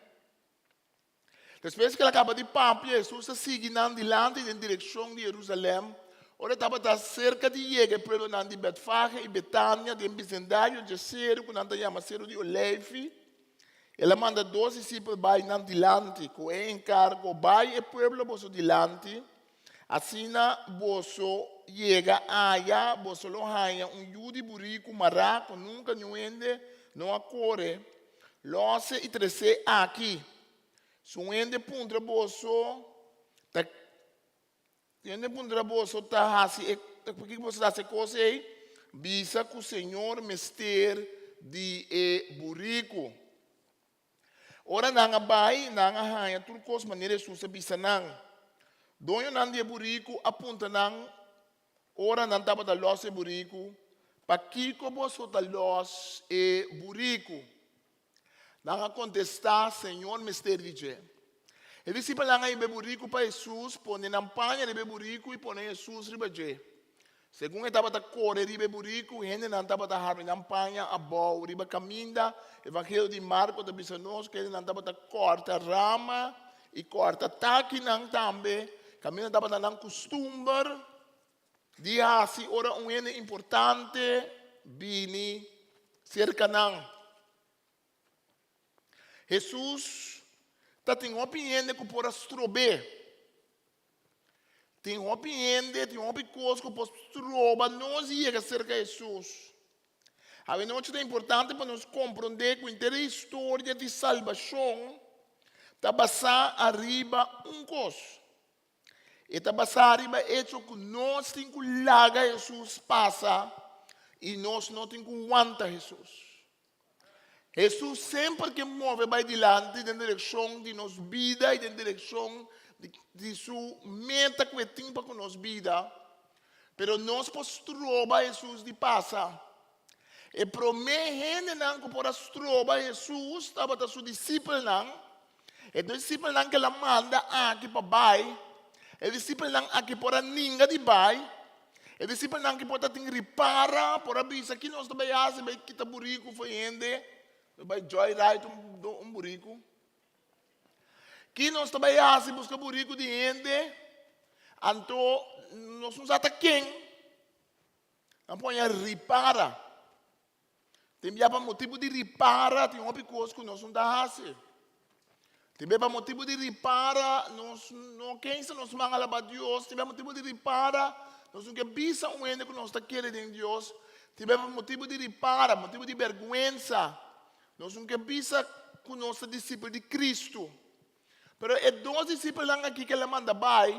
Despues ku el a kaba di papia, Hesus a sigui nan dilanti den direkshon di Herusalèm. Ora e tabata serka di yega e pueblonan di Betfage i Betania den bisindario dje seru ku nan ta yama Seru di Oleifi, el a manda dos disipel bai nan dilanti ku e enkargo, Bai e pueblo boso dilanti, asina boso yega aya, boso lo haña un yu di buriku mará ku nunka niun hende no a kore. Lòse i tres'é aki. Si un hende puntra boso, ta si un hende puntra boso ta hasi e pakiko boso ta hasi e kos ei, bisa ku Señor mester di e buriku. Ora nan a bai, nan a haña tur kos manera Hesus a bisa nan. Doñonan di e buriku a puntra nan Ora nan tabata lòs e buriku, Pakiko boso ta lòs e buriku? Nan a kontestá, Señor mester di dje. E disipelnan a hiba e buriku pa Hesus, pone nan paña riba e buriku i pone Hesus riba dje. Segun e tabata kore riba e buriku, hendenan tabata habri nan paña abou riba kaminda. Evangelio di Marko ta bisa nos ku hendenan tabata kòrta rama i kòrta takinan tambe, kaminda tabata nan kustumber di hasi ora un hende importante bini serka nan. Hesus ta tin hopi hende ku por a strob'é. Tin hopi hende, tin hopi kos ku por stroba nos di yega serka Hesus. Awenochi ta importante pa nos komprondé ku henter e historia di salbashon ta basá ariba un kos. E ta basá riba e echo ku nos tin ku laga Hesus pasa i nos no tin ku wanta Hesus. Hesus semper ke move bai dilanti den direkshon di nos bida i den direkshon di su meta ku e tin pa ku nos bida, pero nos por stroba Hesus di pasa. E promé hendenan ku por a stroba Hesus tabata su disipelnan. E disipelnan ku el a manda aki pa bai, e disipelnan aki por a ninga di bai, e disipelnan aki por ta tin ripara, por a bisa, Ki nos ta bai hasi? Bai kita buriku for hende? Nos bai joyride un buriku? Ki nos ta bai hasi? Buska buriku di hende? Anto nos no sa ta ken. Nan pone a ripara. Tin bia pa motibu di ripara tin hopi kos ku nos no ta hasi. Tin bia pa motibu di ripara nos no kensa nos man alaba Dios. Tin bia pa motibu di ripara nos no ke bisa un hende ku nos ta kere den Dios. Tin bia pa motibu di ripara, motibu di bèrgwensa, nos no ke bisa ku nos ta disipel di Kristu. Pero e dos disipelnan aki ku el a manda bai,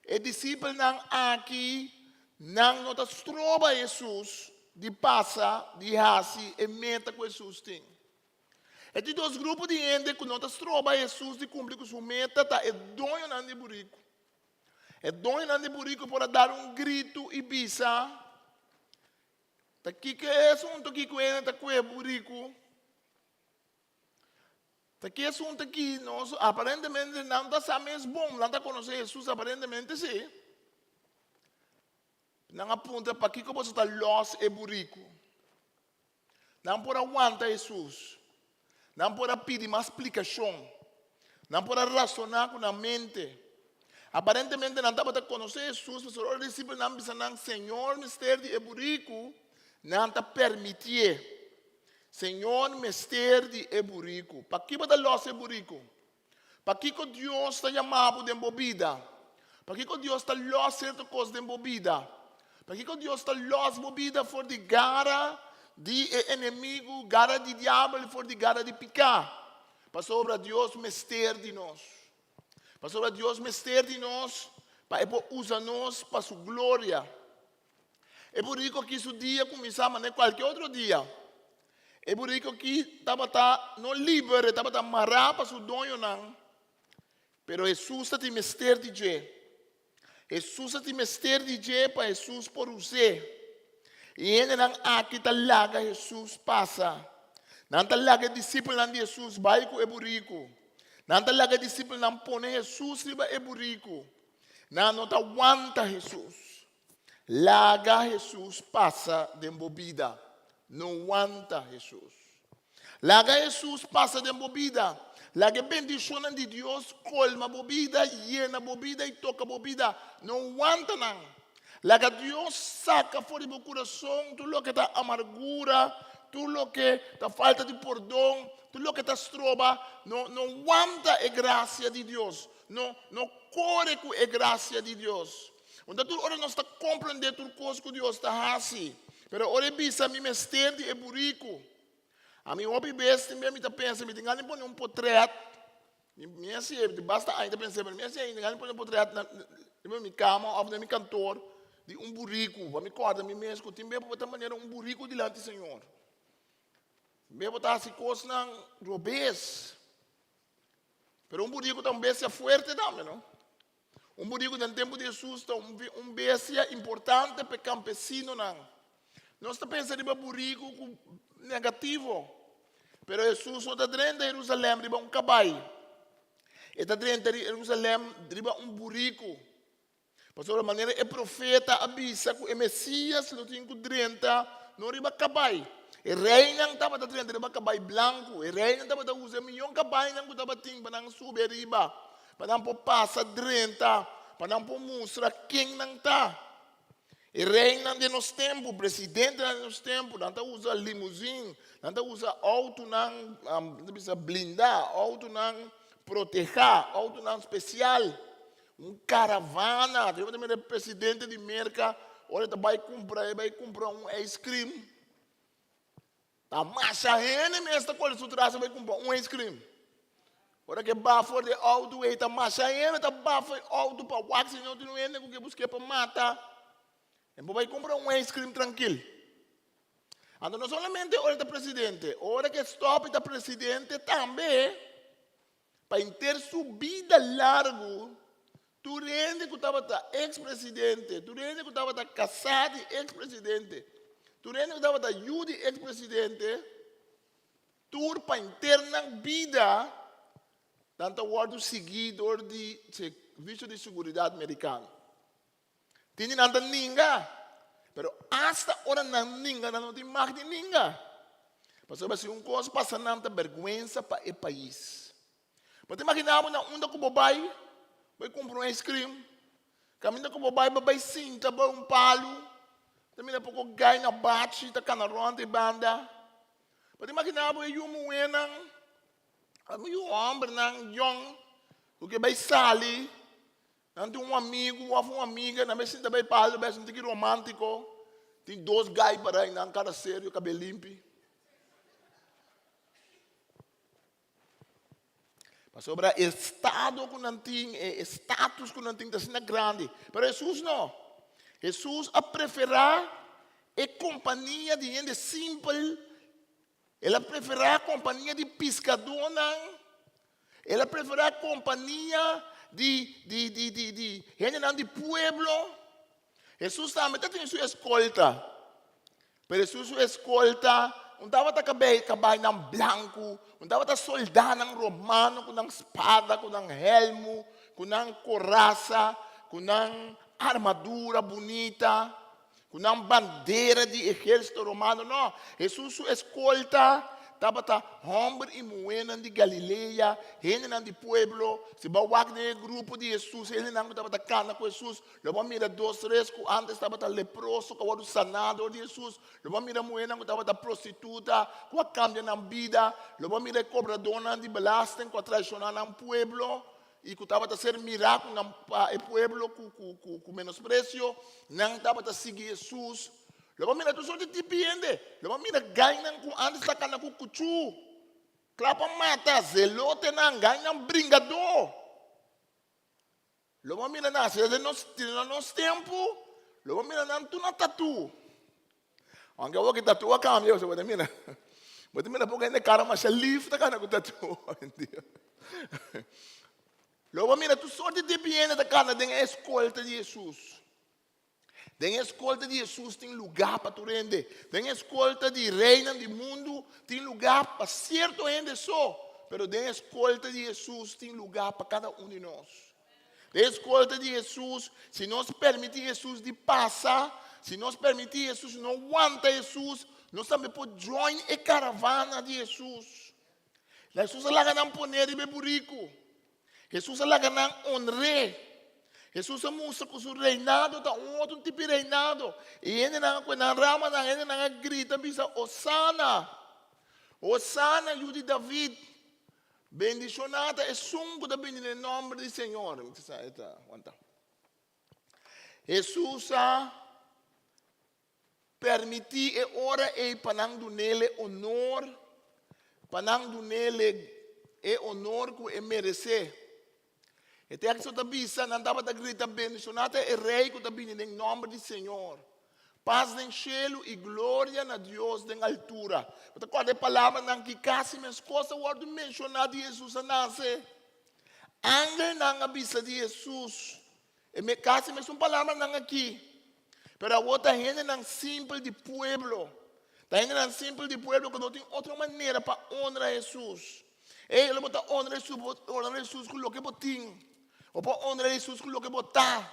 e disipelnan aki nan no ta stroba Hesus di pasa di hasi e meta ku Hesus tin. E di dos grupo di hende ku no ta stroba Hesus di kumpli ku su meta ta e doñonan di buriku. E doñonan di buriku por a dar un gritu i bisa, Ta kiko e asuntu aki ku hende ta kue buriku? Ta ki asuntu aki nos aparentemente nan ta sa mes bon, nan ta konosé Hesus aparentemente sí. Nan a puntra pakiko boso ta lòs e buriku. Nan por a wanta Hesus. Nan por a pidi mas splikashon. Nan por a rasoná ku nan mente. Aparentemente nan tabata konosé Hesus, pasobra ora e disipelnan bisa nan, Señor mester di e buriku, nan ta permitié. Señor mester di e buriku. Pakiko bo ta los e buriku? Pakiko Dios ta yama bo den bo bida? Pakiko Dios ta los sierto kos den bo bida? Pakiko Dios ta los bo bida for di gara di e enemigu, gara di diabel i for di gara di piká? Pasobra Dios mester di nos. Pasobra Dios mester di nos pa e por usa nos pa su gloria. E buriku aki su dia kuminsá manera kualke otro dia. E buriku aki tabata no liber, e tabata mará pa su doñonan. Pero Hesus ta tin mester di dje. Hesus ta tin mester di dje pa Hesus por us'é. I hendenan aki ta laga Hesus pasa. Nan ta laga e disipelnan di Hesus bai ku e buriku. Nan ta laga e disipelnan pone Hesus riba e buriku. Nan no ta wanta Hesus. Laga Hesus pasa den bo bida. No wanta Hesus. Laga Hesus pasa den bo bida. Laga e bendishonnan di Dios kolma bo bida, yena bo bida i toka bo bida. No wanta nan. Laga Dios saka for di bo kurason tur loke ta amargura, tur loke ta falta di pordon, tur loke ta stroba. No, no wanta e grasia di Dios. No, no kore ku e grasia di Dios. Unda tur ora nos ta komprendé tur kos ku Dios ta hasi. Pero ora e bisa mi mester di e buriku. Ami hopi bes tin bes mi ta pensa mi tin gana di pone un potrèt. Mi mi a siña basta aña ta pensa pero mi a siña mi tin gana di pone un potrèt na riba mi kama òf den mi kantor di un buriku pa mi kòrda mi mes ku tin bes bo ta manera un buriku dilanti Señor. Tin bes bo ta hasi kosnan robes. Pero un buriku ta un bestia fuerte tambe, no? Un buriku den tempu di Hesus ta un bestia importante pa e kampesinonan. Nos ta pensa riba buriku ku negativo, pero Hesus no ta drenta Herusalèm riba un kabai. E ta drenta Herusalèm riba un buriku. Pasobra manera e profeta a bisa ku e Mesías lo tin ku drenta no riba kabai. E reinan tabata drenta riba kabai blanku. E reinan tabata usa e miyon kabainan ku tabatin pa nan subi ariba, pa nan por pasa drenta, pa nan por mustra ken nan ta. E reinan den nos tempu, presidentenan den nos tempu, nan ta usa limuzin, nan ta usa outonan, nan ta bisa blindá, outonan protehá, outonan spesial. Un karavana. Te mira e presidente di Merka, ora e ta bai kumpra, e bai kumpra un ice cream. Ta masha hende mes ta kore su tras bai kumpra un ice cream. Ora ke ba for di e outo ei, ta masha hende ta ba for e outo pa wak si no tin un hende ku ke busk'é pa mata. E por bai kumpra un ice cream trankil. Anto no solamente ora e ta presidente, ora ke stop e ta presidente tambe. Pa henter su bida largu, tur hende ku tabata eks presidente, tur hende ku tabata kasá di eks presidente, tur hende ku tabata yu di eks presidente, tur pa henter nan bida nan ta wòrdu sigui dor di servisio di seguridat merikano. Tin di nan ta ninga, pero asta ora nan ninga nan no tin mag di ninga. Pasobra si un kos pasa nan ta bèrgwensa pa e pais. Bo ta imaginá bo na unda ku bo bai, bai kumpra un ice cream, kaminda ku bo bai bo bai sinta bou un palu, ta mira poko gai na bachi ta kana rònt e banda. Bo ta imaginá bo e yu muhénan, yu hòmbernan yòn ku ke bai sali. Nan tin un amigu òf un amiga, nan bai sinta bai palo, bai hasi un tiki romántiko. Tin dos gai para ei, nan kara serio, kabel limpi. Pasobra e estado ku nan tin, e status ku nan tin ta asina grandi. Pero Hesus no. Hesus a preferá e kompania di hende simpel. El a preferá kompania di piskadónan. El a preferá kompania di di di di di hendenan di pueblo. Hesus tambe ta tin su eskolta. Pero Hesus su eskolta no tabata kabei kabainan blanku, no tabata soldánan romano ku nan spada, ku nan hèlmu, ku nan korasa, ku nan armadura bunita. Ku nan bandera di ehérsito romano. No, Hesus su eskolta tabata hòmber i muhénan di Galilea, hendenan di pueblo. Si bo a wak den e grupo di Hesus, hendenan ku tabata kana ku Hesus, lo bo a mira dos tres ku ántes tabata leproso ku a wòrdu saná dor di Hesus. Lo bo a mira muhénan ku tabata prostituta ku a kambia nan bida. Lo bo a mira e kobradónan di belasting ku a traishoná nan pueblo. I ku tabata ser mirá ku nan pa e pueblo ku ku ku ku menospresio, nan tabata sigui Hesus. Lo bo a mira tur sorti tipi hende. Lo bo a mira gainan ku antes ta kana ku kuchú, kla pa mata, zelotenan, gainan bringadó. Lo bo a mira nan, si ta den nos den nos tempu, lo bo a mira nan tur na tatú. Aunke awor ki tatu a cambia, bo ta mira, bo ta mira poco hende cara masha lif ta cana cu tatu hoy-en-dia. Lo bo mira tur sorti di hende ta cana den e escolta di Jesus. Den e escolta di Jesus tin lugar pa tur hende. Den e escolta di reynan di mundu tin lugar pa cierto hende so. Pero den e escolta di Jesus tin lugar pa cada un di nos. Den eskolta di Hesus, si nos permití Hesus di pasa, si nos permití Hesus, si nos wanta Hesus, nos tambe por join e karavana di Hesus. Hesus a laga nan poné riba e buriku. Hesus a laga nan honr'é. Hesus a mustra ku su reinado ta un otro tipo di reinado. I hendenan a kue nan ramanan, hendenan a grita bisa, Hosana! Hosana, yu di David! Bendishoná ta esun ku ta bini den nòmber di Señor. Mi ta sa e ta wanta. Hesus a permití e ora ei pa nan dun'é onor, pa nan dun'é e onor ku e meresé. E teksto ta bisa, Nan tabata grita, Bendishoná ta e Rei ku ta bini den nòmber di Señor! Pas den shelu i gloria na Dios den altura. Bo ta kòrda e palabranan ki kasi meskos a wòrdu menshoná di Hesus a nase? Angelnan a bisa di Hesus e kasi mesun palabranan akí. Pero awor ta hendenan simpel di pueblo, ta hendenan simpel di pueblo ku no tin otro manera pa onra Hesus. Ey, lo bo ta onra Hesus, bo onra Hesus ku loke bo tin. Bo por onra Hesus ku loke bo ta.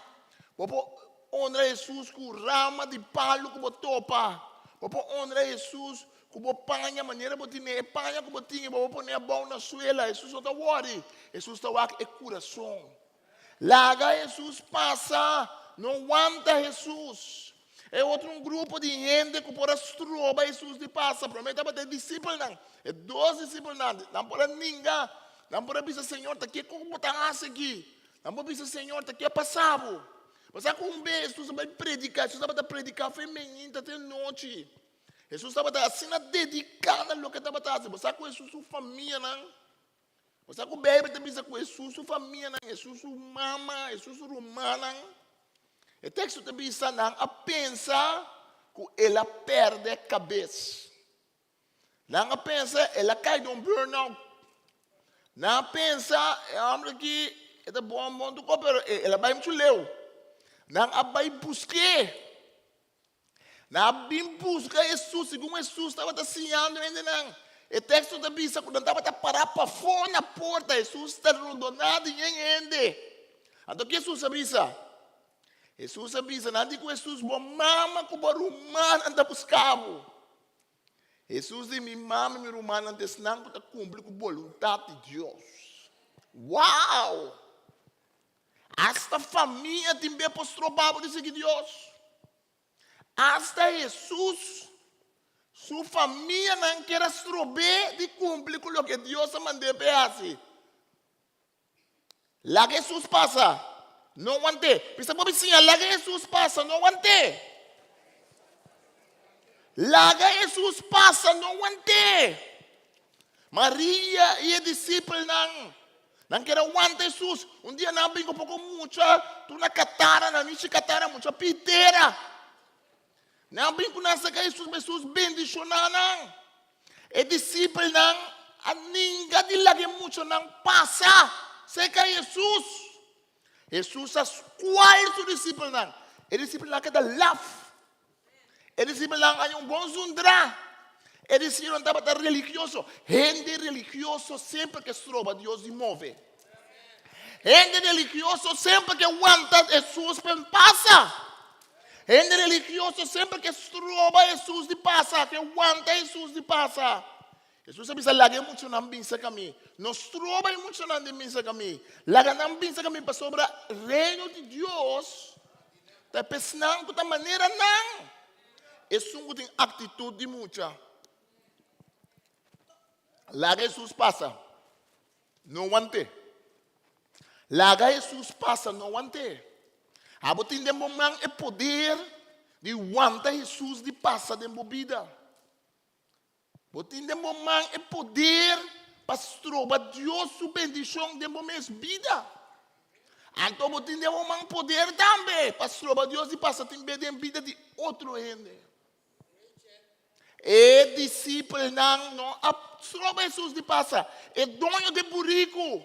Bo por onra Hesus ku rama di palu ku bo topa. Bo por onra Hesus ku bo paña manera bo tine. E paña ku bo tin, bo por pone abou na suela. Hesus no ta wòri. Hesus ta wak e kurason. Laga Hesus pasa. No wanta Hesus. E otro un grupo di hende ku por a stroba Hesus di pasa. Promé tabata e disipelnan. E dos disipelnan, nan por a ninga. Nan por a bisa, Señor, ta kiko ku bo ta hasi aki? Nan por bisa, Señor, ta ke a pasa bo? Bo sa ku un bes Hesus a bai prediká, Hesus tabata prediká for e mainta te nochi. Hesus tabata asina dediká na loke e tabata hasi. Bo sa ku Hesus su famianan, bo sa ku Beibel ta bisa ku Hesus su famianan, Hesus su mama, Hesus su rumannan, e teksto ta bisa nan a pensa ku el a pèrdè kabes. Nan a pensa el a kai den un burnout. Nan a pensa e hòmber aki e ta bon bon tur kos pero el a bai muchu leu. Nan a bai busk'é. Nan a bin buska Hesus segun Hesus tabata siñando hendenan. E teksto ta bisa ku nan tabata pará pafó na porta. Hesus ta rondoná di yen hende. Anto ki Hesus a bisa? Hesus a bisa nan di ku Hesus, Bo mama ku bo rumannan ta buska bo. Hesus di, Mi mama i mi rumannan ta esnan ku ta kumpli ku boluntat di Dios. Wow! Asta famia tin be por stroba bo di sigui Dios. Asta Hesus su famianan kier a strob'é di kumpli ku loke Dios a mand'é p'e hasi. Laga Hesus pasa, no want'é. Bisa bo bisiña, laga Hesus pasa, no want'é. Laga Hesus pasa, no want'é. Maria i e disipelnan, nan kere wanta Hesus. Un dia nan a bin ku poko mucha, tur na katara, nan nishi katara, mucha pitera. Nan a bin ku nan saka Hesus, ma Hesus bendishoná nan. E disipelnan a ninga di laga e muchanan pasa serka Hesus. Hesus a skual su disipelnan. E disipelnan a keda laf. E disipelnan a haña un bon zundrá. E disipelnan tabata religioso. Hende religioso semper ke stroba Dios di move. Hende religioso semper ke wanta Hesus pa pasa. Hende religioso semper ke stroba Hesus di pasa, ke wanta Hesus di pasa. Hesus a bisa, Laga e muchanan bin serka mi. No stroba e muchanan di bin serka mi. Laga nan bin serka mi pasobra Reino di Dios ta e pa esnan ku ta manera nan. Esun ku tin aktitut di mucha. Laga Hesus pasa. No want'é. Laga Hesus pasa, no want'é. Abo tin den bo man e poder di wanta Hesus di pasa den bo bida. Bo tin den bo man e poder pa stroba Dios su bendishon den bo mes bida. Anto bo tin den bo man poder tambe pa stroba Dios di pasa tin be den bida di otro hende. E disipelnan no a stroba Hesus di pasa. E doño di buriku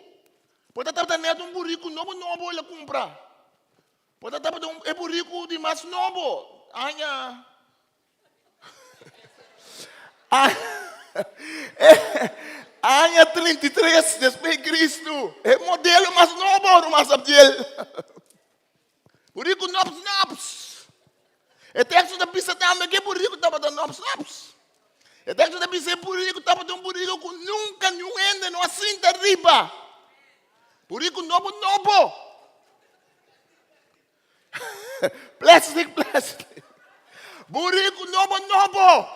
por ta tabata net un buriku nobo nobo el a kumpra. Por ta tabata un e buriku di mas nobo aña aña 33 despues di Kristu. E modelo mas nobo ruman Sabdiel. Buriku nops nops. E teksto ta bisa tambe ku e buriku tabata nops nops. E teksto ta bisa e buriku tabata un buriku ku nunka niun hende no a sinta riba. Buriku nobo nobo. Plastic plastic. Buriku nobo nobo.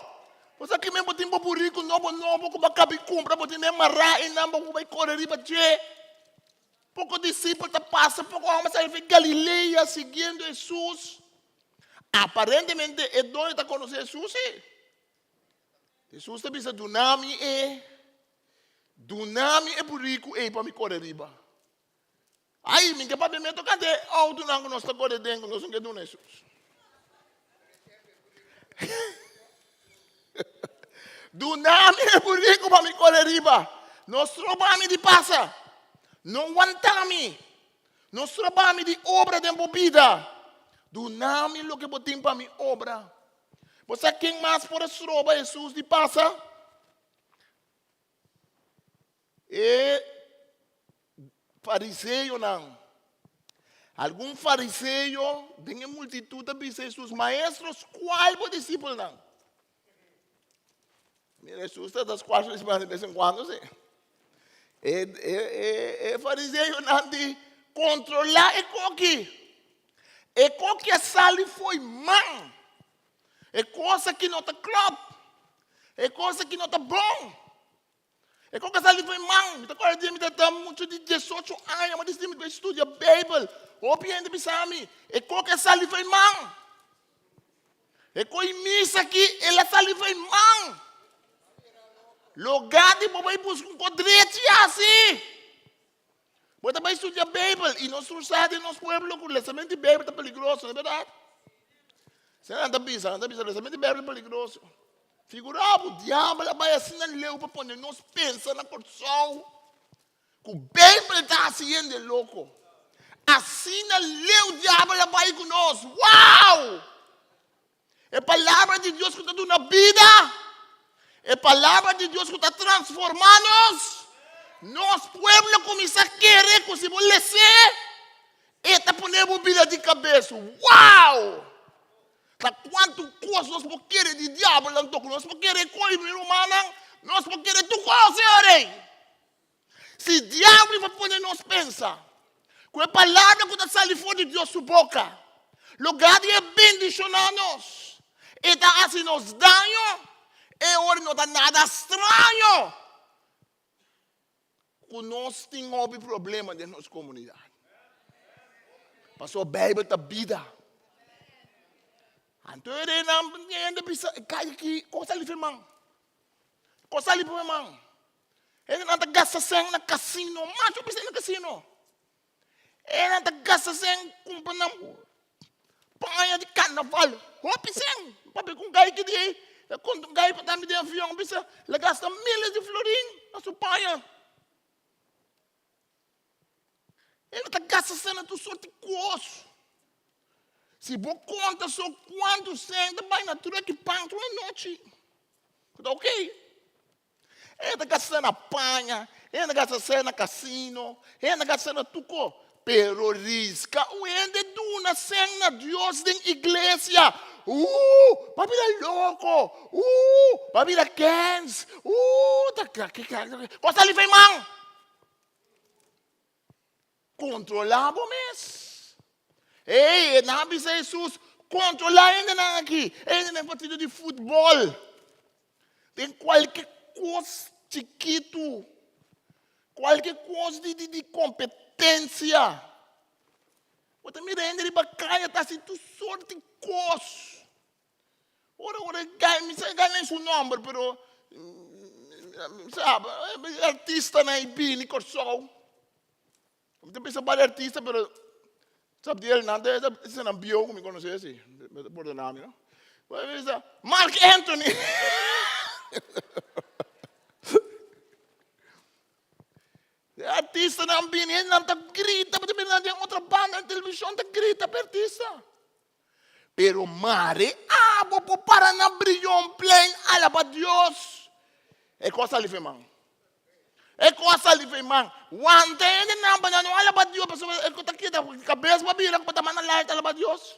Bo sa kimen bo tin bo buriku nobo nobo ku bo a kabi kumpra bo tin den mará einan bo bai kore riba dje. Poko disipel ta pasa poko hòmber sali for Galilea siguiendo Hesus. Aparentemente e doño ta konosé Hesus sí. Hesus ta bisa, Duna mi e, duna mi e buriku ei pa mi kore riba. Ai, mi ke papia mi a tokante e outonan ku nos ta kore den ku nos no ke duna Hesus. Duna mi e buriku pa mi kore riba. No stroba mi di pasa. No wanta mi. No stroba mi di obra den bo bida. Duna mi loke bo tin pa mi obra. Bo sa ken mas por a stroba Hesus di pasa? E fariseonan. Algun fariseo den e multitut a bisa Hesus, Maestro, skual bo disipelnan. Mira, Hesus ta ta skual su disipelnan de bes en kuando, sí. E, e, e, e fariseonan di kontrolá e koki. E koki a sali fo'i man. E kos aki no ta klòp. E kos aki no ta bon. E kos a sali for mi man. Mi ta kòrda dia mi ta mucha di diesocho aña, mi a disidí mi ta bai studia Beibel. Hopi hende bisa mi, e kos a sali for mi man. E kos misa aki, el a sali for mi man. Lugá di bo bai buska un kos drechi hasi. Bo ta bai studia Beibel i nos tur sa den nos pueblo ku lesamento di Beibel ta peligroso, no e bèrdat? Esei nan ta bisa, nan ta bisa lesamento di Beibel ta peligroso. Figurá bo, diabel a bai asina leu pa pone nos pensa na Kòrsou ku Beibel ta hasi hende loko. Asina leu diabel a bai ku nos. Wow! E palabra di Dios ku ta duna bida, e palabra di Dios ku ta transformá nos. Nos pueblo kuminsá kere ku si bo les'é, e ta pone bo bida di kabes. Wow! Ta kuantu kos nos por kere di diabel anto ku nos por kere ko'i mi rumannan, nos por kere tur kos, señor ei. Si diabel por pone nos pensa ku e palabra ku ta sali for di Dios su boka, lugá di e bendishoná nos, e ta hasi nos daño, e ora no ta nada straño ku nos tin hopi problema den nos komunidat. Pasobra Beibel ta bida. Anto e reinan hende bisa, kai aki, kos a lifi man. Kos a lifi man. Hendenan ta gasta sèn na kasino, macho bisa na kasino. Hendenan ta gasta sèn kumpra nan paña di karnaval, hopi sèn. Papia ku un gai ki di a konta un gai pa tambe den avion bisa el a gasta miles di florin na su paña. Hende ta gasta sèn na tur sorti kos. Si bo konta so kuantu sèn ta bai na tur aki pan tur anochi, ku ta okay. Hende ta gasta na paña, hende ta gasta sèn na kasino, hende ta gasta sèn na tur kos. Pero riska un hende duna sèn na Dios den iglesia, uh, bo a bira loko, uh, bo a bira kens, uh, ta kos ta lifa e man. Kontrolá bo mes. Ey, e nan a bisa Hesus, kontrolá hendenan aki, e hendenan partido di futbòl. Den kualke kos chikitu, kualke kos di di di kompetensia. Bo ta mira hende riba kaya ta hasi tur sort di kos. Ora ora e gai, mi sa e gai nen su nomber pero mi sa e artistanan ei bini Kòrsou. Mi ta pensa bari artista pero sab di el nan ta esnan bieu ku mi konosé si, mi ta pordona mi no. Mi bisa Mark Anthony. E artistanan bini nan ta grita, bo ta mira nan den otro banda den televishon ta grita pa e artista. Pero mare abo por para na Brionplein alaba Dios. E kos a sali for e man. E kos a sali for e man. Wanta hendenan pa nan no alaba Dios pasobra e ta keda kabes pa bira ku bo ta manda live ta alaba Dios.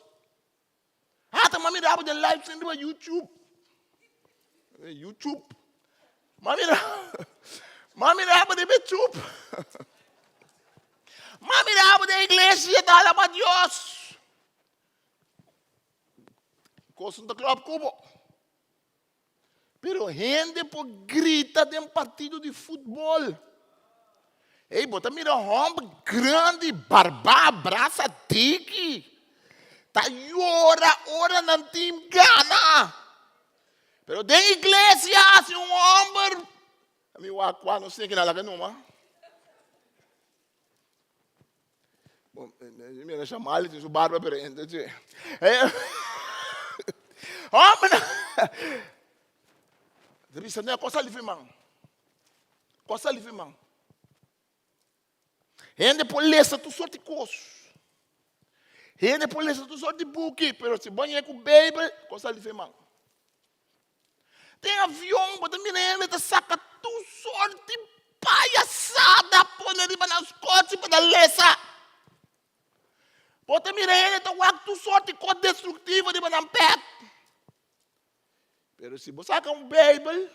Hasta mi a mira abo den live stream riba YouTube. YouTube. Mi a mira, mi a mira abo riba YouTube. Mi a mira abo den iglesia ta alaba Dios. Kos no ta klòp ku bo. Pero hende por grita den partido di futbòl. Ey, bo ta mira hòmber grandi, barbá, brasa diki, ta yora ora nan tim gana. Pero den iglesia si un hòmber, mi wak kua no sne kina laga numa. Bon, mi mira Shamali tin su barba pero ente che. Hombre, ta bisa ne cosa lifi man. Cosa lifi man. Hende por lesa tur soort di kos. Hende por lesa tur soort di buki, pero si bo ñe ku Bijbel, cosa lifi man. Den avion bo ta mira hende ta saka tur sort di payasada pone riba nan skotsi pa nan lesa. Bo ta mira hende ta wak tur sort di kos destruktivo riba nan pèt. Pero si bo saka un Beibel,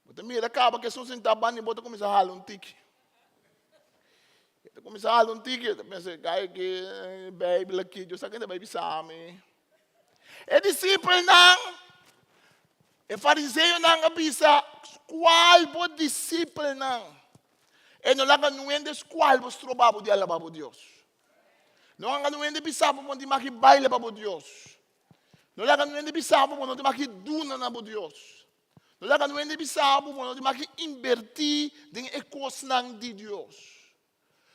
Bo ta mira kaba ku esun sintá banda di bo ta kuminsá hala un tiki. E ta kuminsá hala un tiki, e ta pensa, kai ki Beibel aki, Dios sa kende bai bisa mi. E disipelnan, E fariseonan a bisa, Skual bo disipelnan. E no laga nun hende skual bo stroba bo di alaba bo Dios. No laga nun hende bisa bo bo no tin maki baila pa bo Dios. No laga nun hende bisa bo bo no tin maki duna na bo Dios. No laga nun hende bisa bo bo no tin maki inbertí den e kosnan di Dios.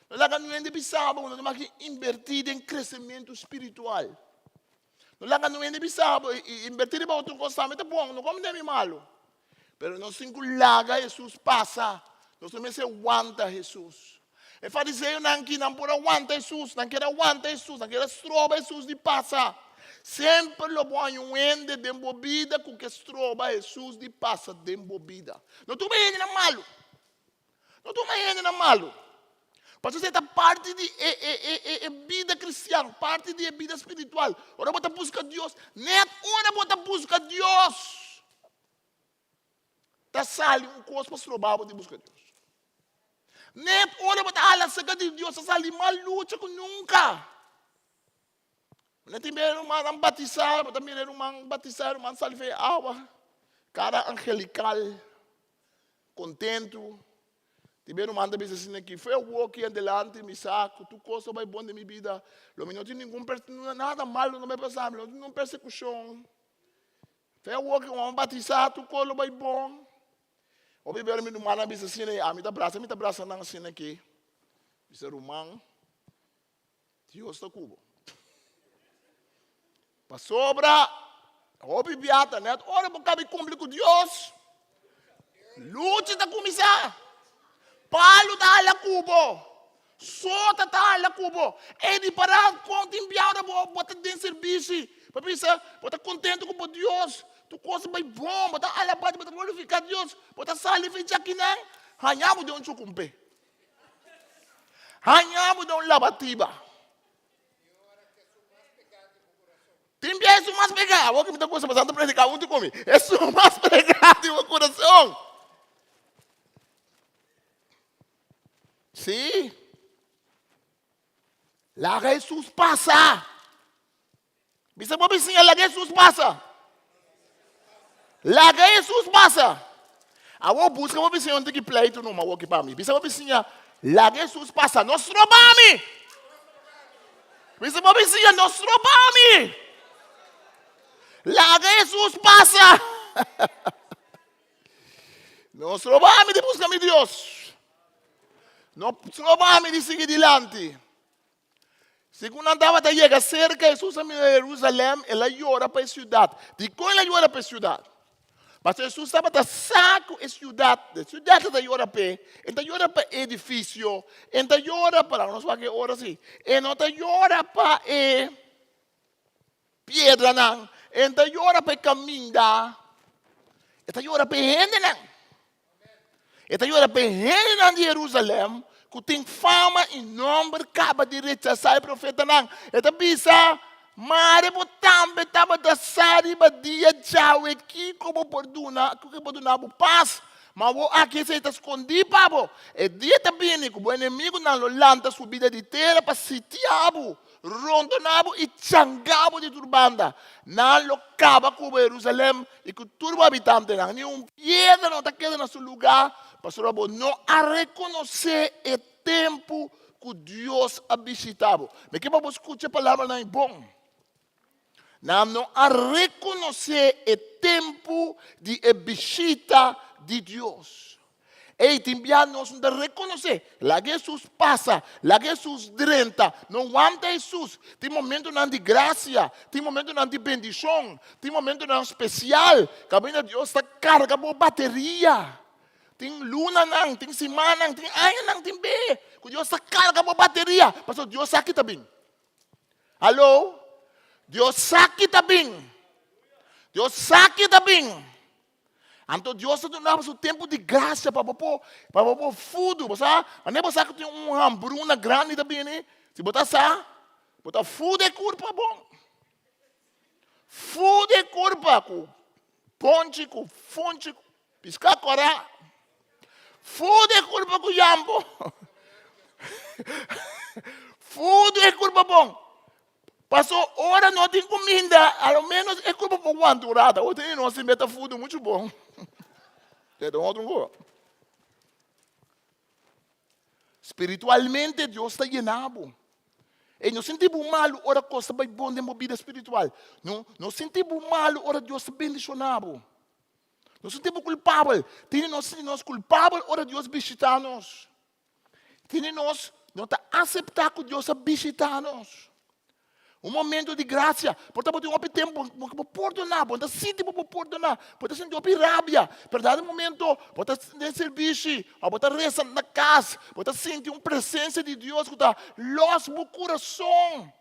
No laga nun hende bisa bo ku no ta maki inbertí den kresementu spiritual. No laga nun hende bisa bo, inbertí riba otro kos tambe ta bon, no komo den mi malu. Pero nos tin ku laga Hesus pasa. Nos no mester wanta Hesus. E fariseonan ki nan por a wanta Hesus, nan kier a wanta Hesus, nan kier a stroba Hesus di pasa. Semper lo bo haña un hende den bo bida ku ke stroba Hesus di pasa den bo bida. No tuma e hendenan malu. No tuma hendenan malu. Pasobra esei ta parti di e e e e e bida kristian, parti di e bida spiritual. Ora bo ta buska Dios, net ora bo ta buska Dios, ta sali un kos pa stroba bo di buska Dios. Net ora bo ta hala serka di Dios, ta sali mas lucha ku nunka. Bo tin mira e rumannan batisá, bo ta mira e ruman batisá, e ruman sali for e awa, kara angelikal, kontentu. Tin bia e ruman ta bisa asina aki, Fo'i awor aki adelante mi sa ku tur kos lo bai bon den mi bida, lo mi no tin ningun nada malu no bai pasa mi, lo no tin ningun persekushon. Fo'i awor aki wan batisá tur kos lo bai bon. Hopi bia mi rumannan a bisa asina, ami ta brasa, mi ta brasa nan asina aki. Bisa ruman. Dios ta ku bo. Pasobra hopi biata net ora bo kabi kumpli ku Dios, lucha ta kuminsá. Palu ta hala ku bo. Sota ta hala ku bo. E di para kon tin bia ora bo bo ta den sirbishi. Bo bisa bo ta kontentu ku bo Dios. Tur kos bai bon. Bo ta alabá, bo ta glorifiká Dios. Bo ta sali for djakinan, haña bo den un chukumpe. Haña bo den un labatiba. Tin bia esun mas pegá. Awor ku mi ta gusta pasando prediká huntu ku mi. Esun mas pegá di bo kurason. Sí. Laga Hesus pasa. Bisa bo bisiña, laga Hesus pasa. Laga Hesus pasa. Awor buska bo bisiña un tiki pleitu numa awor ki pa mi. Bisa bo bisiña, laga Hesus pasa, no stroba mi. Bisa bo bisiña, no stroba mi. Laga Hesus pasa. No stroba mi di buska mi Dios. No stroba mi di sigui dilanti. Segun nan tabata yega serka, Hesus a mira Herusalèm, el a yora pa e siudat. Dikon el a yora pa e siudat? Pasobra Hesus tabata sa ku e siudat, e siudat e ta yora p'e, e ta yora pa e edifisio, e ta yora pa, laga nos wak e ora si, e no ta yora pa e piedranan, e ta yora pa e kaminda, e ta yora pa e hendenan. E ta yora pa e hendenan di Herusalèm ku tin fama i nòmber kaba di rechasá e profetanan. E ta bisa, Mare bo tambe tabata sa riba dia djawe kiko bo por duna, kiko por duna bo pas, ma awor aki esei ta skondí pa bo. E dia ta bini ku bo enemigunan lo lanta su bida di tera pa sitia bo. Rondoná bo i changá bo di tur banda. Nan lo kaba ku bo, Herusalèm, i ku tur bo habitantenan. Ni un piedra no ta keda na su lugá, pasobra bo no a rekonosé e tempu ku Dios a bishitá bo. Mi ke pa bo skucha e palabranan ei bon. Nan no a rekonosé e tempu di e bishita di Dios. Ei, tin bia nos no ta rekonosé. Laga Hesus pasa, laga Hesus drenta. No wanta Hesus. Tin momentonan di grasia, tin momentonan di bendishon, tin momentonan spesial kaminda Dios ta karga bo bateria. Tin lunanan, tin simannan, tin añanan, tin be ku Dios ta karga bo bateria pasobra Dios sa ki ta bin. Hallo? Dios sa ki ta bin. Dios sa ki ta bin. Anto Dios ta duna bo su tempu di gracia pa bo por, pa bo por fudu. Bo sa, wanneer bo sa ku tin un hambruna grandi ta bini, si bo ta sa, bo ta fudu e kurpa bon. Fudu e kurpa ku ponchi, ku funchi, ku piská kòrá. Fudu e kurpa ku yambo. Fudu e kurpa bon. Paso ora no tin kuminda, a lo menos e kurpa por wanta un rato. Awor tin nos tin beta fudu muchu bon. Te ta un otro cosa. Spiritualmente Dios ta yena bo. E no sinti bo malu ora kos ta bai bon den bo bida spiritual. No, no sinti bo malu ora Dios ta bendishoná bo. No sinti bo kulpabel. Tene nos sinti nos kulpabel ora Dios bishitá nos. Tene nos no ta aseptá ku Dios a bishitá nos. Un momento di gracia. Por ta bo tin hopi tempo bo bo pordoná, bo ta sinti bo por pordoná, bo ta sinti hopi rabia, pero dado momento bo ta den servishi of bo ta resa na cas, bo ta sinti un presencia di Dios cu ta los bo curason.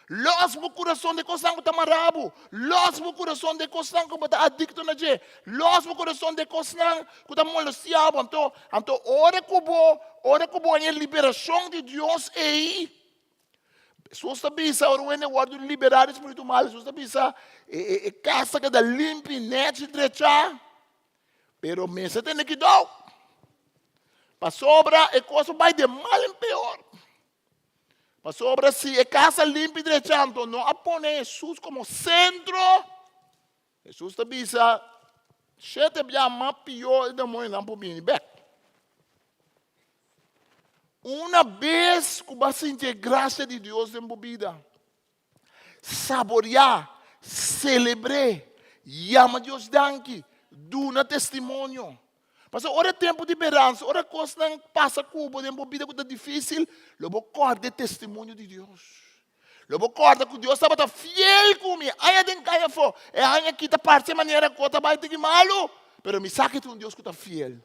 Los bo curason di cosnan cu ta mara bo. Los bo curason di cosnan cu bo ta adicto na dje. Los bo curason di cosnan cu ta molestia bo. Anto, anto ora cu bo, ora cu bo haña e liberacion di Dios ei, Hesus ta bisa ora un hende wòrdu liberá di spiritu malu, Hesus ta bisa e, e, e kas ta keda limpi, nèchi, drechá, pero mester tene kidou. Pasobra e kos a bai de mal en peor. Pasobra si e kas ta limpi drechá, anto no a pone Hesus komo sentro. Hesus ta bisa, shete bia mas pió e demonionan por bini bèk. Una bes ku bo a sinti e grasia di Dios den bo bida, saboriá, selebr'é, yama Dios danki, duna testimonio. Pasobra ora e tempu di beransa, ora kosnan pasa ku bo den bo bida ku ta difísil, lo bo kòrda e testimonio di Dios. Lo bo kòrda ku Dios tabata fiel ku mi aña den kaya afó. E aña aki ta parse manera ku ta bai tiki malu, pero mi sa ku e ta un Dios ku ta fiel.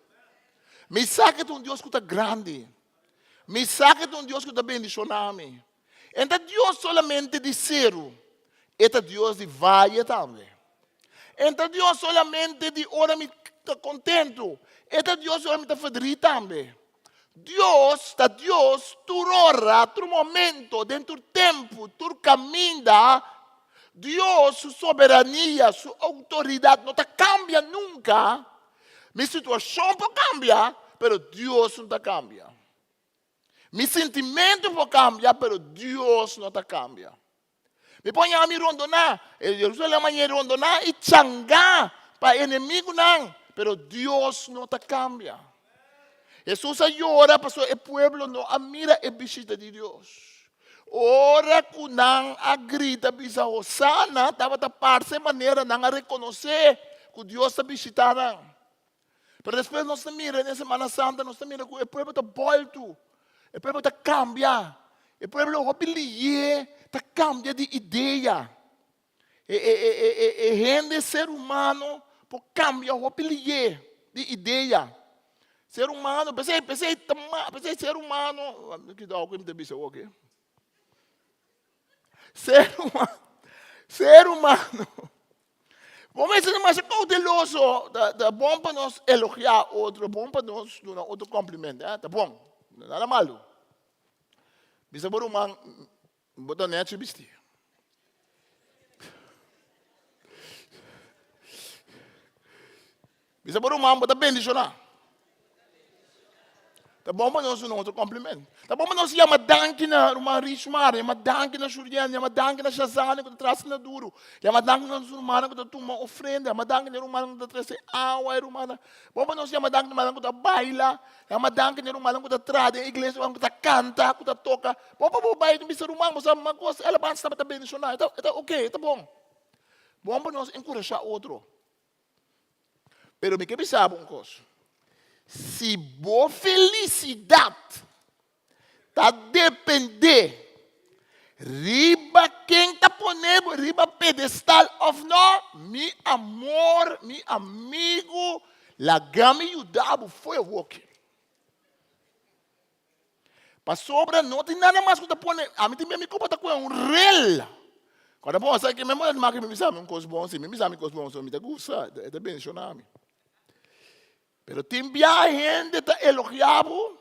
Mi sa ku e ta un Dios ku ta grandi. Mi sa ku e ta un Dios ku ta bendishoná mi. E no ta Dios solamente di seru, e ta Dios di vaye tambe. E no ta Dios solamente di ora mi ta kontentu, e ta Dios ora mi ta ferdrit tambe. Dios ta Dios tur ora, tur momento, den tur tempu, tur kaminda. Dios su soberania, su outoridat no ta kambia nunka. Mi situashon por kambia, pero Dios no ta kambia. Mi sintimentu por kambia, pero Dios no ta kambia. Mi por ñami rondoná, e Jerusalem a ñe rondoná i changá pa enemigunan, pero Dios no ta kambia. Hesus a yora pasobra e pueblo no a mira e bishita di Dios. Ora ku nan a grita bisa Hosana, tabata parse manera nan a rekonosé ku Dios ta bishitá nan. Pero despues nos ta mira den Semana Santa, nos ta mira ku e pueblo ta bòltu, e pueblo ta kambia, e pueblo hopi lié ta kambia di idea. E, e, e, e, e, e hende, ser humano, por kambia hopi lié di idea. Ser humano, p'esei, p'esei ta ma, p'esei ser humano, kidao ku mi ta bisa awor. Ser humano, ser humano. Bo mester ta masha kouteloso. Ta, ta bon pa nos elogiá otro, bon pa nos duna otro kompliment, eh? Ta bon, nada malu. Bisa bo ruman, bo ta nèchi bistí. Bisa bo ruman, bo ta bendishoná. Ta bon pa nos duna otro kompliment. Ta bon pa nos yama danki na ruman Richmar, yama danki na Shurien, yama danki na Shazane ku ta tras na duru, yama danki na nos rumannan ku ta tuma ofrenda, yama danki na e rumannan ku ta trese awa, e rumannan. Bon pa nos yama danki na rumannan ku ta baila, yama danki na e rumannan ku ta traha den iglesia, rumannan ku ta kanta, ku ta toka. Bon pa bo bai bisa ruman, bo sa kos, e alabansa tabata bendishoná, e ta e ta oke, e ta bon. Bon pa nos enkurashá otro. Pero mi ke bisa bo un kos. Si bo felisidat ta dependé riba ken ta pone bo riba pedestal òf no, mi amor, mi amigu, laga mi yuda bo fo'i awoki. Pasobra no tin nada mas ku ta pone, ami tin mi kopa ta kohe un rel. Kòrda bon, sa ke mi mama mi bisa mi un kos bon, si mi bisa mi kos bon so mi ta gusta, e ta bendishona mi. Pero tin bia hende ta elogia bo,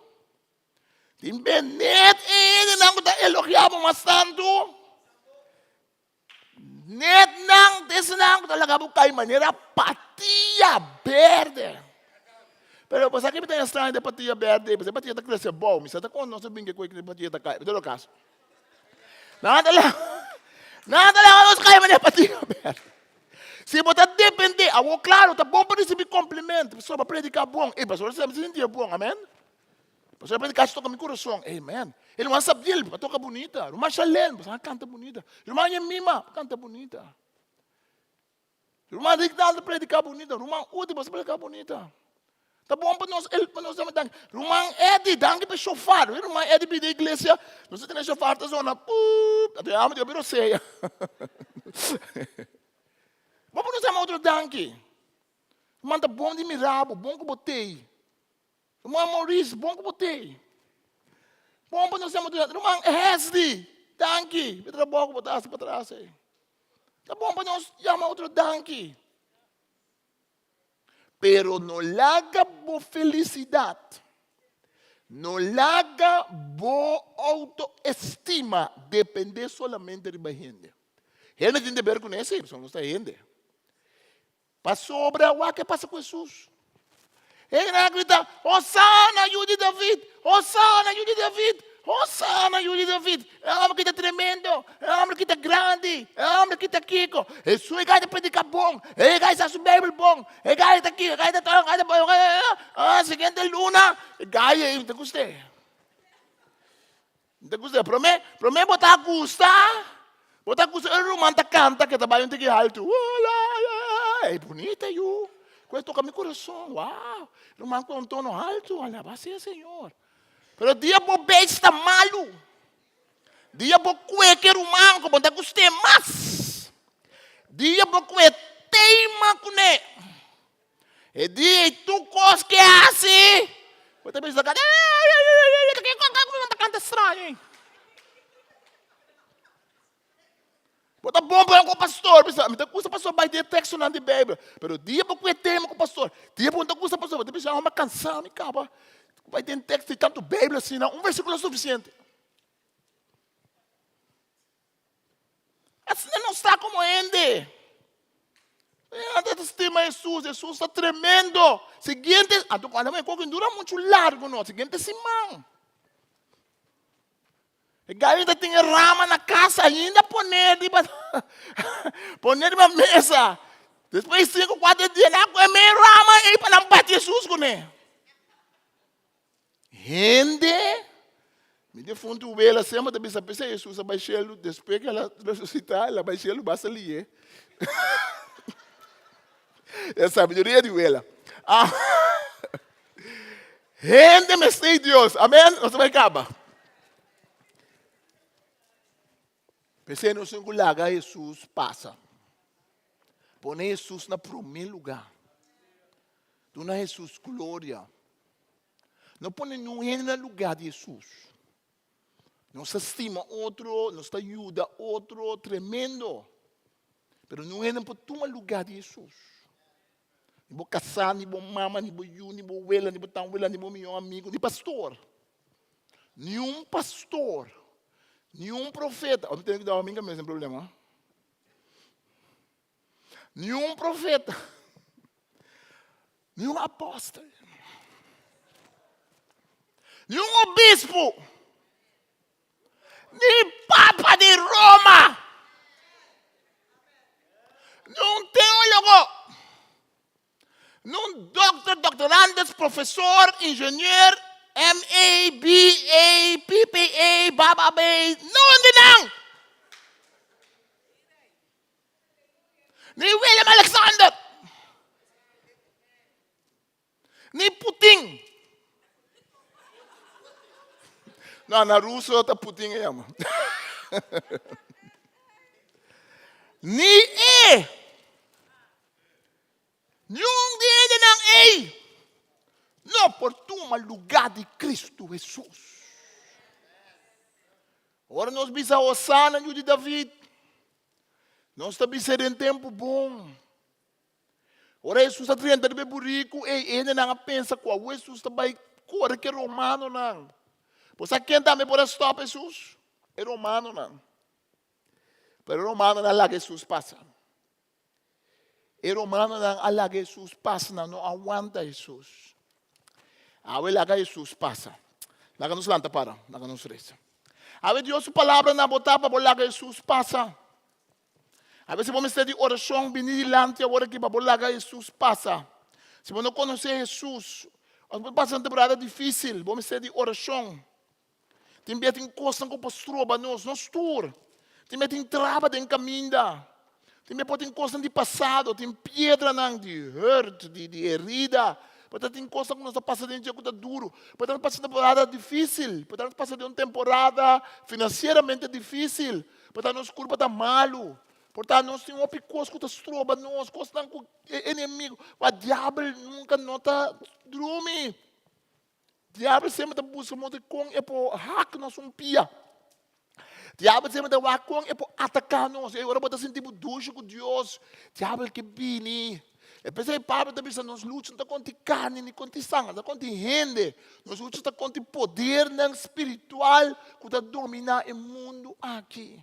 tin bia net e hendenan ku ta elogia bo mas tantu. Net nan ta esnan ku ta laga bo kai manera patia berde. Pero bo sa ke mi ta extraña den patia berde? Pasobra e patia ta krese abou. Mi sa ta kon nos a bin ke kue ku e patia ta kai. Pero todo kaso. Nan ta laga. Nan ta laga nos kai manera patin abert. Si bo ta depende, awor klaro, ta bon pa risibí kompliment, pasobra bo a prediká bon. Ey, pasobra esei mi sinti e bon, amen. Pasobra a prediká toka mi kurason, amen. E ruman Sabdiel a toka bunita, ruman Shalén a kanta bunita, ruman Yemima a kanta bunita. Ruman Rignaldo a prediká bunita, ruman Udi a prediká bunita. Ta bon pa nos, el pa nos dame danki. Ruman Eddie, danki pa e shofar. Wi ruman Eddie bini iglesia, nos a tene shofar ta zona puup, anto e amo di hopi rosea. Bon pa nos dame otro danki. Ruman ta bon di mira bo, bon ku bo tei. Ruman Maurice, bon ku bo tei. Bon pa nos dame otro danki. Ruman Hesdy, danki pa e trabou ku bo ta hasi patras ei. Ta bon pa nos yama otro danki. Pero no laga bo felicidad, no laga bo autoestima depende solamente riba hende. Hende tin deber cu esey, pasobra nos ta hende. Pasobra wak ke pasa cu Jesus. Hendenan a grita, Hosana, yu di David! Hosana, yu di David! Hosana, yu di David! E homber ki ta tremendo! E homber ki ta grandi! E homber ki ta kiko! Hesus e gai ta prediká bon! E gai sa su Beibel bon! E gai ta kiko! E gai ta tòn! E gai ta bon! Ah, siguiente luna, e gai ei no ta gust'é. No ta gust'é. Promé, promé bo ta gusta, bo ta gusta e ruman ta kanta ke ta bai un tiki haltu. Ei bunita yu. Ku e toka mi kurason. Wow! Ruman ku un tono haltu. Alabá sea Señor. Pero dia bo beis ta malu. Dia bo kue ke ruman ku bo ta gust'é mas. Dia bo kue teima kuné. E dia ei tur kos ke hasi, bo ta bisa kanta, ta kanta straño ei. Bo ta bon bon ku pastor, bisa, mi ta gusta pastor bai den tekstonan di Beibel, pero dia bo kue tema ku pastor, dia bo no ta gusta pastor, bo ta bisa, mi a kansa, mi kaba bai den teksto di tantu Beibel asina, un versíkulo ta sufisiente. Asina nos ta komo hende. Hende ta stima Hesus, Hesus ta tremendo. Siguiente, anto cuando me coge dura mucho largo no, siguiente siman. E gallo ta tin e rama na casa ainda pone riba pone riba mesa. Despues di cinco cuatro dia nan a coge e rama ei pa nan bati Hesus cune. Hende, mi defuntu wela semper ta bisa p'esei Hesus a bai shelu despues ku el a resusitá el a bai shelu basta lié. E sabiduria di wela. Ah, hende mester Dios. Amen. Nos ta bai kaba. P'esei nos tin ku laga Hesus pasa. Pone Hesus na promé lugá. Duna Hesus gloria. No pone niun hende na lugá di Hesus. Nos ta stima otro, nos ta yuda otro tremendo. Pero niun hende no por tuma lugá di Hesus. Ni bo kasá, ni bo mama, ni bo yu, ni bo wela, ni bo tanwela, ni bo mihó amigu, ni pastor. Niun pastor, niun profeta. Ora mi tene kuidou, mi ka mester problema. Niun profeta, niun apòstel, niun obispu, ni papa di Roma, niun teólogo, niun dòkter, dòktorandes, profesor, ingenieur, MA, BA, PPA, babab, niun di nan! Ni Willem Alexander. Ni Putin. No, na ruso ta Putin e yama. Ni e. Niun di hendenan ei no por tuma lugá di Cristo Hesus. Ora nos bisa Hosana, yu di David, nos ta bis'é den tempu bon. Ora Hesus a drenta riba e buriku ei, e hendenan a pensa ku awo Hesus ta bai kore ku e romanonan. Bo sa ken tambe por a stòp Hesus? E romanonan. Pero e romanonan a laga Hesus pasa. E romanonan a laga Hesus pasa, nan no a wanta Hesus. Awe laga Hesus pasa. Laga nos lanta para, laga nos resa. Awe Dios su palabra na bo ta pa bo laga Hesus pasa. A veces bo mester di orashon bini dilanti awor aki pa bo laga Hesus pasa. Si bo no konosé Hesus, òf bo pasa un temporada difísil, bo mester di orashon. Tin bia tin kosnan ku por stroba nos, nos tur. Tin bia tin traba den kaminda. Tin bia por tin kosnan di pasado, tin piedranan di hurt, di di herida. Por ta tin kosnan ku nos ta pasa den dje ku ta duru. Por ta nos pasa temporada difísil. Por ta nos pasa den un temporada finansieramente difísil. Por ta nos kurpa ta malu. Por ta nos tin hopi kos ku ta stroba nos, kosnan ku e enemigo, wak diabel nunka no ta drumi. Diabel semper ta buska modo di kon e por hak nos un pia. Diabel semper ta wak kon e por ataká nos. E ora bo ta sinti bo dushi ku Dios, diabel ke bini. E p'esei Pablo ta bisa nos lucha no ta kontra karni ni kontra sanger, ta kontra hende. Nos lucha ta kontra podernan spiritual ku ta dominá e mundu aki.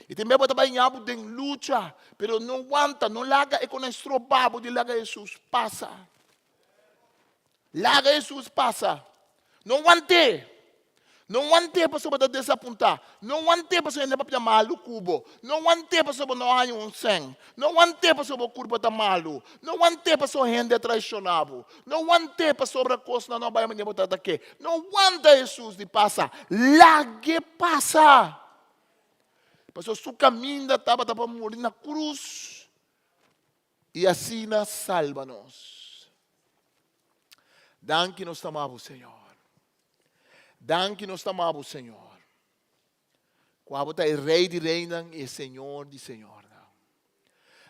I tin bes bo ta bai ña bo den lucha, pero no wanta, no laga e kon a stroba bo di laga Hesus pasa. Laga Hesus pasa. No want'é. No want'é pasobra bo ta desapuntá. No want'é pasobra hende a papia malu ku bo. No want'é pasobra bo no a haña un sèn. No want'é pasobra bo kurpa ta malu. No want'é pasobra hende a traishoná bo. No want'é pasobra kosnan no a bai manera bo tabata ke. No wanta Hesus di pasa. Lag'é pasa. Pasobra su kaminda tabata pa muri na krus. I asina salba nos. Danki nos ta ama bo, Señor. Danki nos ta ama bo, Señor. Ku abo ta e Rei di reinan i e Señor di señornan.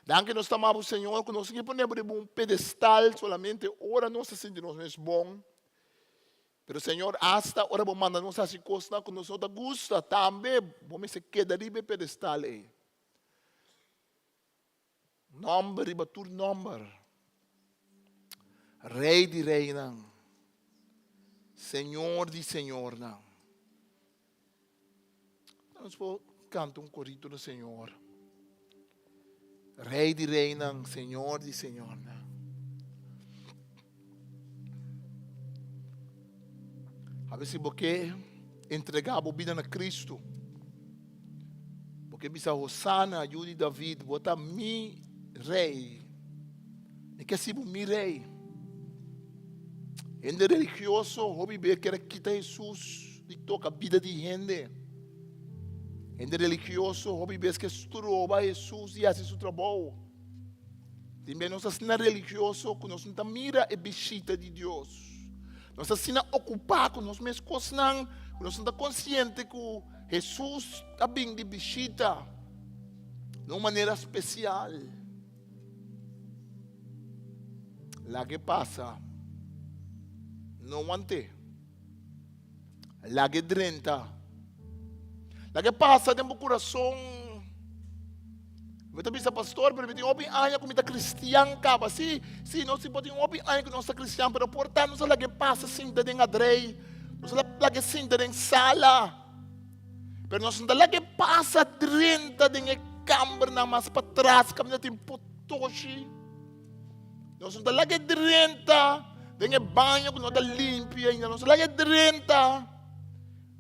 Danki nos ta ama bo, Señor, ku nos no ke pone bo riba un pedestal solamente ora nos ta sinti nos mes bon. Pero Señor, asta ora bo manda nos hasi kosnan ku nos no ta gusta, tambe bo mester keda riba e pedestal ei. Nòmber riba tur nòmber. Rei di reinan. Señor di señornan. Nos por kanta un korito na Señor. Rei di reinan, Señor di señornan. A ver si bo ke entregá bo bida na Cristo. Bo ke bisa Hosana, yu di David, bo ta mi rei. Mi ke si bo mi rei. Hende religioso hopi be kere kita Jesus di toka bida di hende. Hende religioso hopi bes ke stroba Jesus di hasi su trabou. Tin bes nos asina religioso ku nos no ta mira e bishita di Dios. Nos asina okupá ku nos mes kosnan ku nos no ta konsiente ku Hesus ta bin di bishita na un manera spesial. Lag'e pasa, no want'é. Lag'e drenta. Lag'e pasa den bo kurason. Bo ta bisa, pastor, pero mi tin hopi aña ku mi ta kristian kaba. Sí, sí, nos por tin hopi aña ku nos ta kristian, pero por ta nos a lag'e pasa sinta den adrei. Nos a lag'e sinta den sala. Pero nos no ta lag'e pasa drenta den e kambernan mas patras kaminda tin potoshi. Nos no ta laga e drenta den e baño ku no ta limpi ainda. Nos ta laga e drenta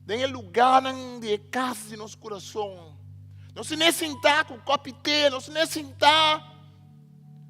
den e lugánan di e kas di nos kurason. Nos tin e sintá ku kòpi te, nos tin e sintá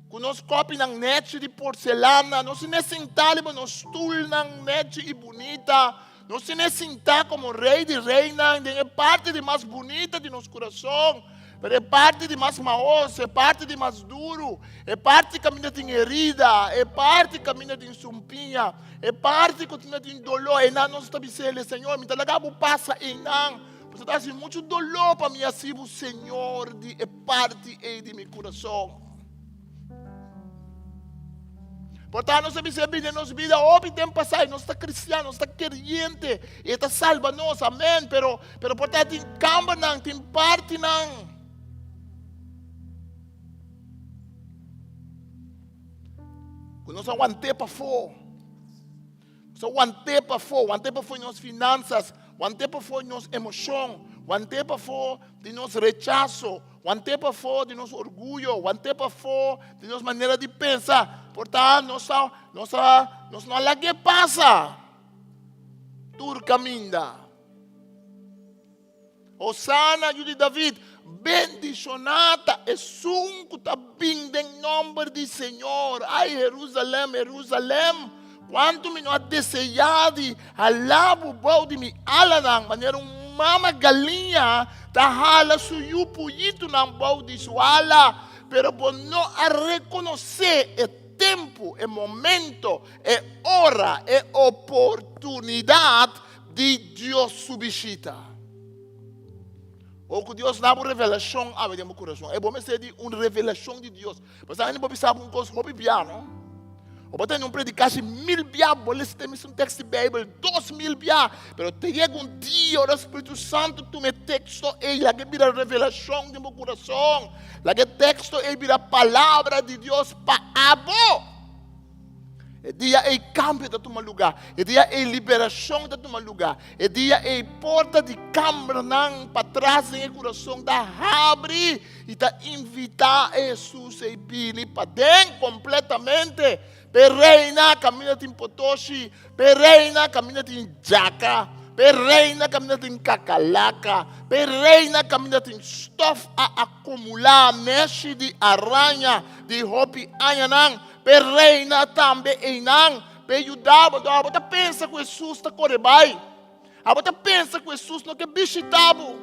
ku nos kòpinan nèchi di porselana, nos tin e sintá riba nos stulnan nèchi i bunita, nos tin e sintá komo rei di reinan den e parti di mas bunita di nos kurason. Pero e parti di mas maos, e parti di mas duru, e parti kaminda tin herida, e parti kaminda tin sumpiña, e parti ku tin doló, einan nos ta bis'El, Señor, mi ta laga bo pasa einan, pasobra ta hasi muchu doló pa mi hasi bo Señor di e parti ei di mi kurason. Por tanto, nos a bisa bini den nos bida hopi tempo pasá i nos ta kristian, nos ta keriente i e ta salba nos, amèn. Pero, pero por ta tin kambernan, tin partinan. Ku nos a want'é pafó. Nos a want'é pafó, want'é pafó di nos finansas, want'é pafó di nos emoshon, want'é pafó di nos rechaso, want'é pafó di nos orguyo, want'é pafó di nos manera di pensa. Por ta nos a, nos a, nos no a lag'é pasa tur kaminda. Hosana, yu di David! Bendishoná ta esun ku ta bin den nòmber di Señor. Ai, Herúsalèm, Herúsalèm, kuantu mi no a deseá di hala bo bou di mi alanan, manera un mama galiña ta hala su yu puyitunan bou di su ala! Pero bo no a rekonosé e tempu, e momento, e ora, e oportunidat di Dios su bishita. O ku Dios da bo revelashon awe den bo kurason. E bo mester di un revelashon di Dios. Pasobra hende por bisa bo un kos hopi bia, no? O bo tende un predikashi mil bia, bo lesa te mes un tekst di Beibel 2000 bia, pero te yega un dia ora Spiritu Santu tuma e teksto ei laga e bira revelashon den bo kurason. Laga e teksto ei bira palabra di Dios pa abo. E dia ei kambio ta tuma lugá. E dia ei liberashon ta tuma lugá. E dia ei porta di kambernan patras den e kurason ta habri i ta invitá e Hesus ei bini paden kompletamente. P'e reina kaminda tin potoshi, p'e reina kaminda tin djaka, p'e reina kaminda tin kakalaka, p'e reina kaminda tin stòf a akumulá nèshi di araña di hopi añanan. P'e reina tambe einan, p'e yuda bo. Abo ta pensa ku Hesus ta kore bai? Abo ta pensa ku Hesus no ke bishita bo?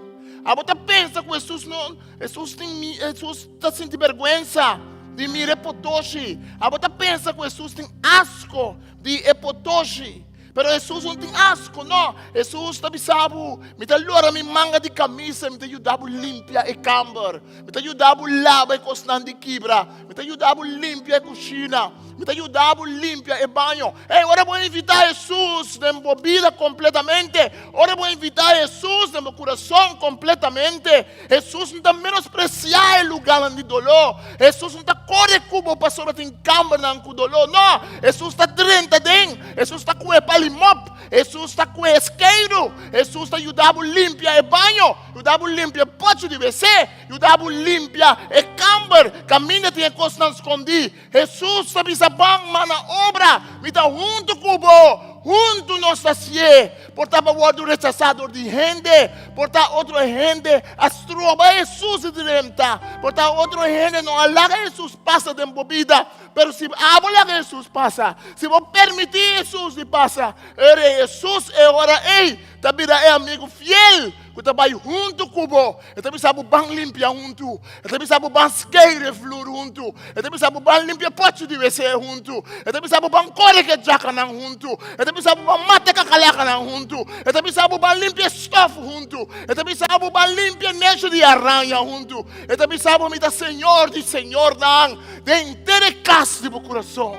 Abo ta pensa ku Hesus no, Hesus tin Hesus ta sinti bèrgwensa di mira e potoshi? Abo ta pensa ku Hesus tin asko di e potoshi? Pero Hesus no tin asko, no. Hesus ta bisa bo, Mi ta lora mi manga di kamisa, mi ta yuda bo limpia e kamber. Mi ta yuda bo laba e kosnan di kibra. Mi ta yuda bo limpia e kushina. Mi ta yuda bo limpia e baño. Ey, ora bo invitá Hesus den bo bida kompletamente, ora bo invitá Hesus den bo kurason kompletamente, Hesus no ta menospresiá e lugánan di doló. Hesus no ta kore ku bo pasobra tin kambernan ku doló. No, Hesus ta drenta den. Hesus ta kue pali mòp. Hesus ta kue skeiru. Hesus ta yuda bo limpia e baño, yuda bo limpia e pochi di wc, yuda bo limpia e kamber kaminda tin e kosnan skondí. Hesus ta bisa, Ban mana obra, mi ta huntu ku bo. Huntu nos ta hasié. Por ta bo wòrdu rechasá dor di hende, por ta otro hende a stroba Hesus di drenta, por ta otro hende no a laga Hesus pasa den bo bida. Pero si abo laga Hesus pasa, si bo permití Hesus di pasa, ora Hesus e ora ei ta bira e amigu fiel ku ta bai huntu ku bo. E ta bisa bo ban limpia huntu. E ta bisa bo ban skeir e flur huntu. E ta bisa bo ban limpia pochi di wc huntu. E ta bisa bo ban kore ku e djakanan huntu. E ta bisa bo ban mata e kakalakanan huntu. E ta bisa bo ban limpia e stof huntu. E ta bisa bo ban limpia e nesho di araña huntu. E ta bisa bo mi ta Señor di señornan den henter e kas di bo kurason.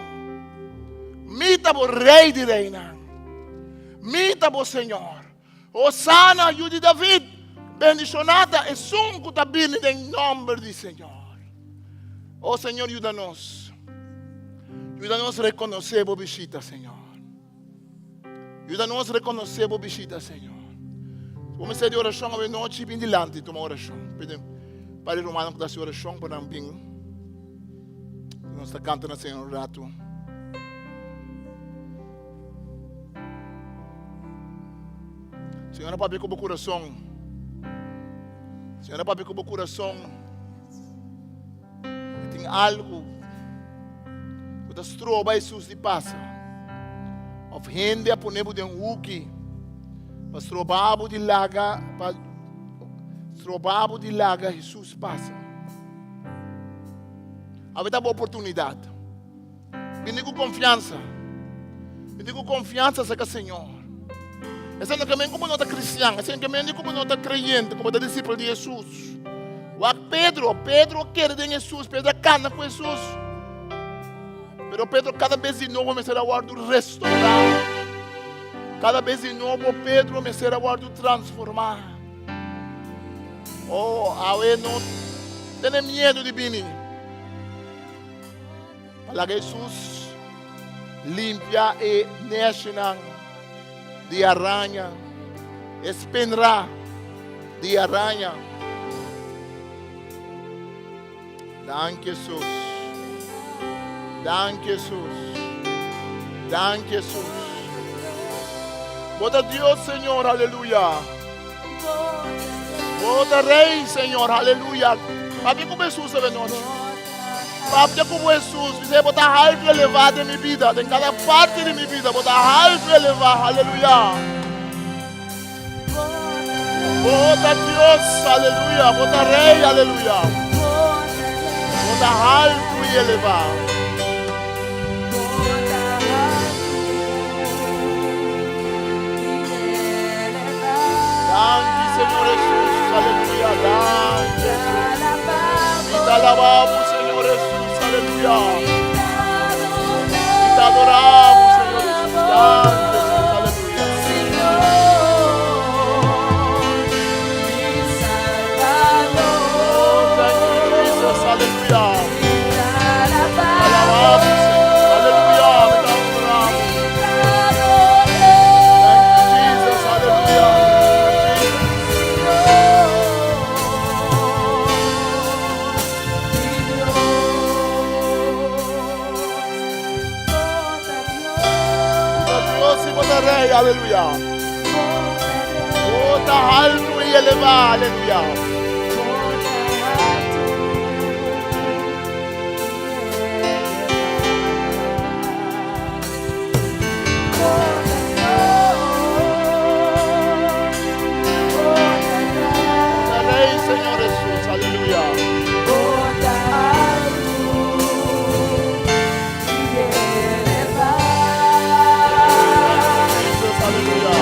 Mi ta bo Rei di reinan. Mi ta bo Señor. Hosana, yu di David! Bendishoná ta esun ku ta bini den nòmber di Señor. O Señor, yuda nos. Yuda nos rekonosé bo bishita, Señor. Yuda nos rekonosé bo bishita, Señor. Si bo mester di orashon awe nochi, bin dilanti tuma orashon. Pidi pa e rumannan ku ta hasi orashon pa nan bin. Nos ta kanta na Señor un ratu. Señor a papia ku bo kurason. Señor a papia ku bo kurason. E tin algu ku ta stroba Hesus di pasa. Of hende a pone bo den huki pa stroba bo di laga pa stroba bo di laga Hesus pasa. Awe ta bo oportunidat. Bini ku konfiansa. Bini ku konfiansa aserka Señor. Esei no ke men ku bo no ta kristian. Esei no ke men di ku bo no ta kreyente, ku bo ta disipel di Hesus. Wak Pedro. Pedro a kere den Hesus. Pedro a kana ku Hesus. Pero Pedro kada bes di nobo mester a wòrdu restourá. Kada bes di nobo Pedro mester a wòrdu transformá. Oh, awe no tene miedu di bini. Pa laga Hesus limpia e neshinan di araña, e spinra di araña. Danki Hesus. Danki Hesus. Danki Hesus. Bo ta Dios, Señor, aleluya. Bo ta Rey, Señor, aleluya. Papia ku Hesus awe nochi. Papia ku Hesus. Bis'é, Bo ta haltu elevá den mi bida, den kada parti di mi bida, Bo ta haltu elevá, aleluya. Bo ta Dios, aleluya. Bo ta Rey, aleluya. Bo ta haltu i elevá. Danki, Señor Jesús, aleluya. Danki, Jesús. Mi ta alabá bo, Señor Jesús, aleluya. Mi ta adorá bo, Señor Jesús. Danki, Jesús, aleluya. Oh, thank you, Jesus, aleluya. Alabá bo, Señor, aleluya. Mi ta adorá bo. Thank you, Jesus, aleluya. Thank you, Jesus. Bo ta Dios i bo ta Rei, aleluya. Bo ta haltu i elevá, aleluya. Bo ta Rei, Señor Hesus, aleluya. Jesus, aleluya.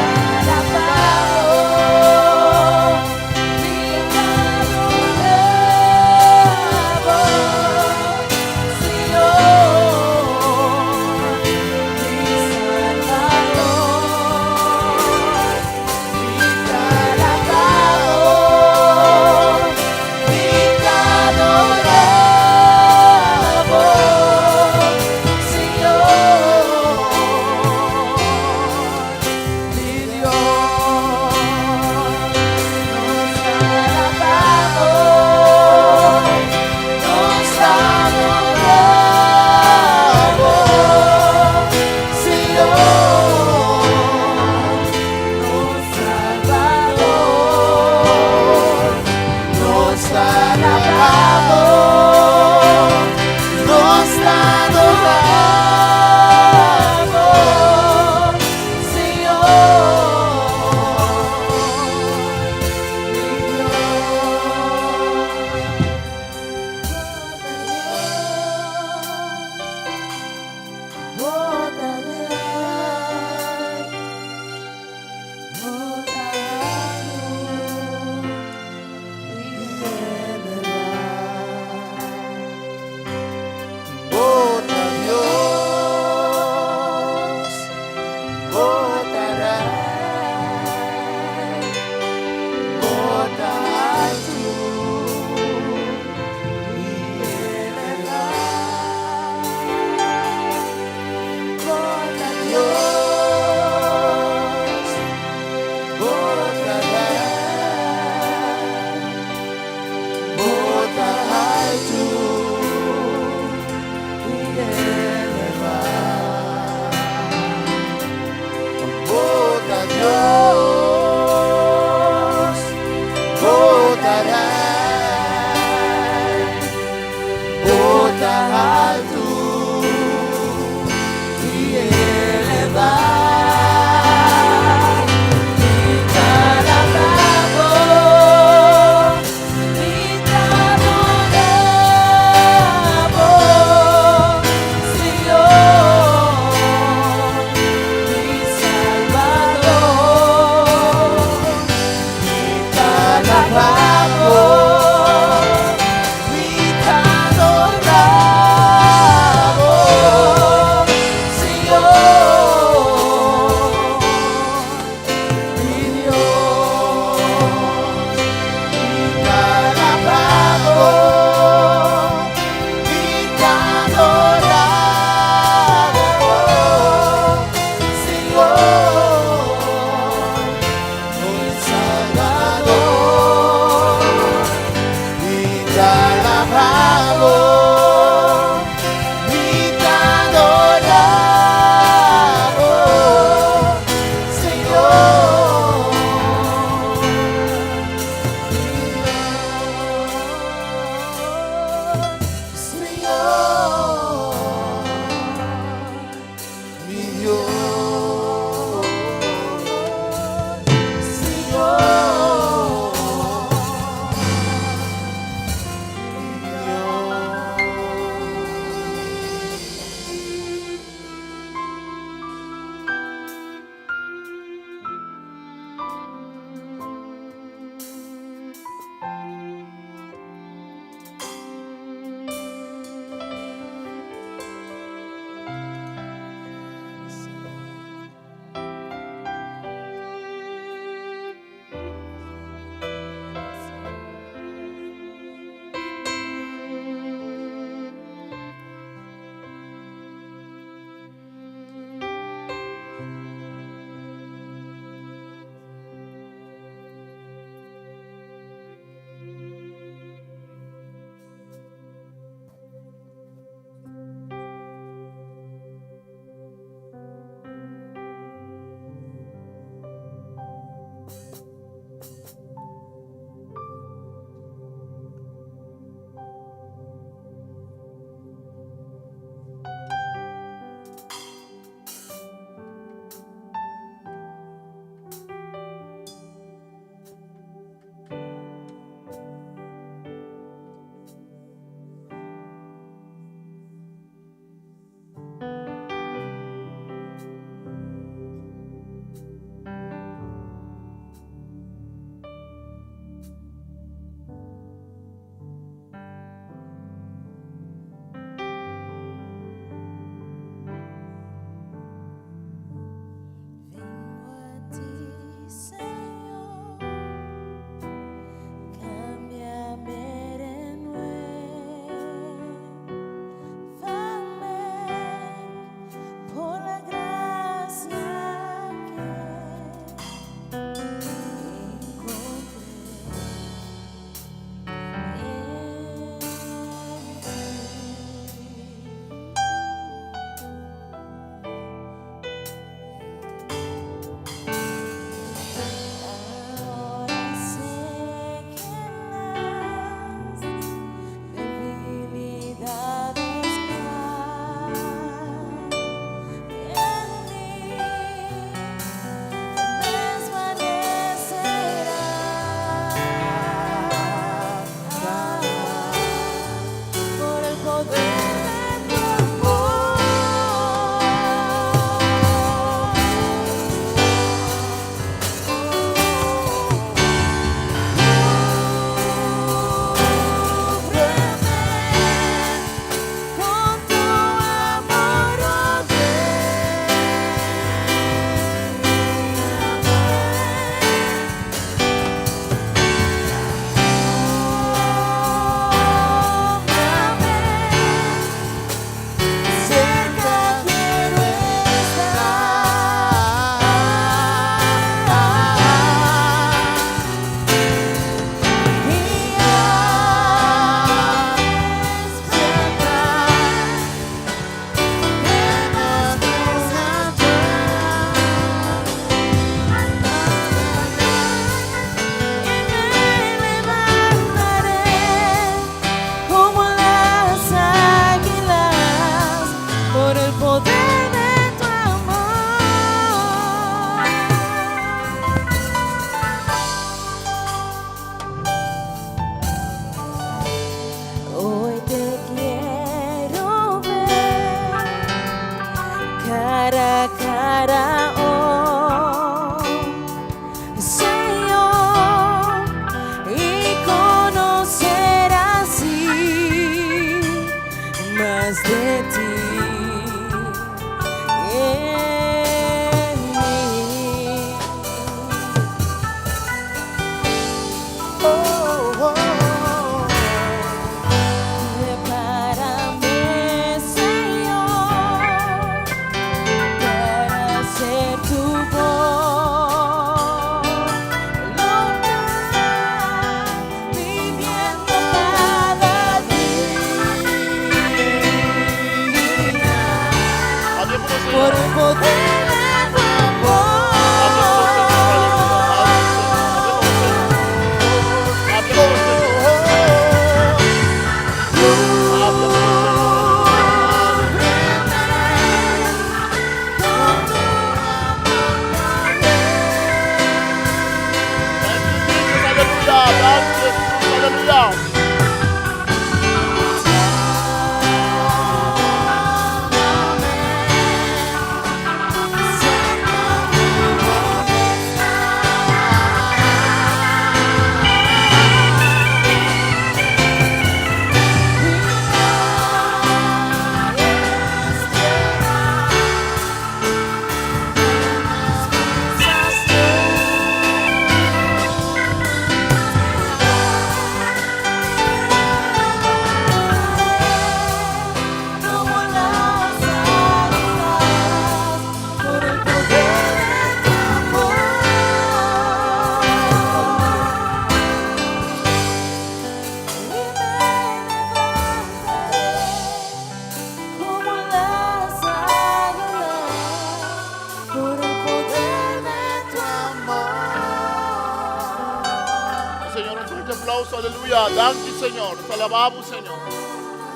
aplauso, aleluya. Danki, Señor. Nos ta alabá bo, Señor.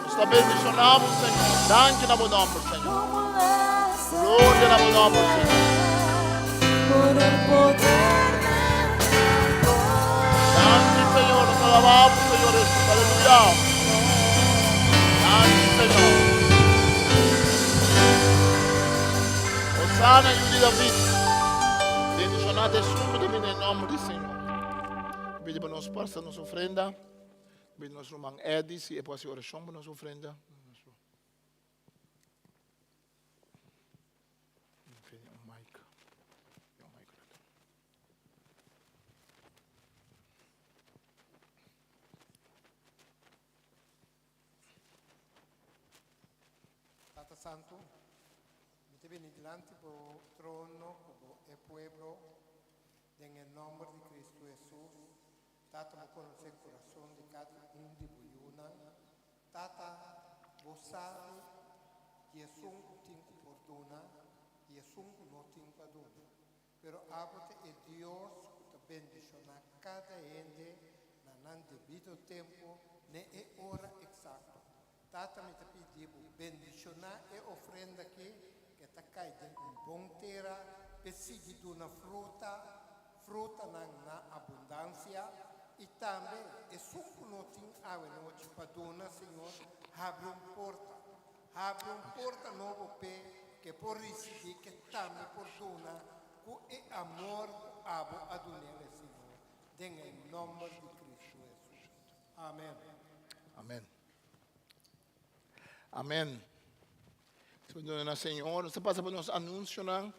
Nos ta bendishoná bo, Señor. Danki na bo nòmber, Señor. Gloria na bo nòmber, Señor. Danki, Señor. Nos ta alabá bo, Señor Jesús. Aleluya. Danki, Señor. Hosana, yu di David. Bendishoná ta esun ku ta bini den nòmber di Señor. Pidi pa nos pasa nos ofrenda. Pidi nos ruman Eddie si e por hasi orashon pa nos ofrenda. Tata Santu, mi ta bini dilanti bo trono ku bo e pueblo den e nòmber di Kristu Hesus. Tata, bo konosé kurason di kada un di bo yunan. Tata, bo sabi di esun ku tin ku por duna i esun ku no tin pa duna. Pero abo ta e Dios ku ta bendishoná kada hende na nan debido tempu n'e e ora eksakto. Tata, mi ta pidi bo bendishoná e ofrenda akí ku ta kai den un bon tera p'e sigui duna fruta, frutanan na abundansia, i tambe esun ku no tin awenochi pa duna, Señor, habri un porta. Habri un porta nobo p'e ke por risibí ke tambe por duna ku e amor ku abo a dun'el, Señor, den e nòmber di Kristu Hesus. Amèn. Amèn. Amèn. Nos na Señor. Nos ta pasa pa nos anunsionan.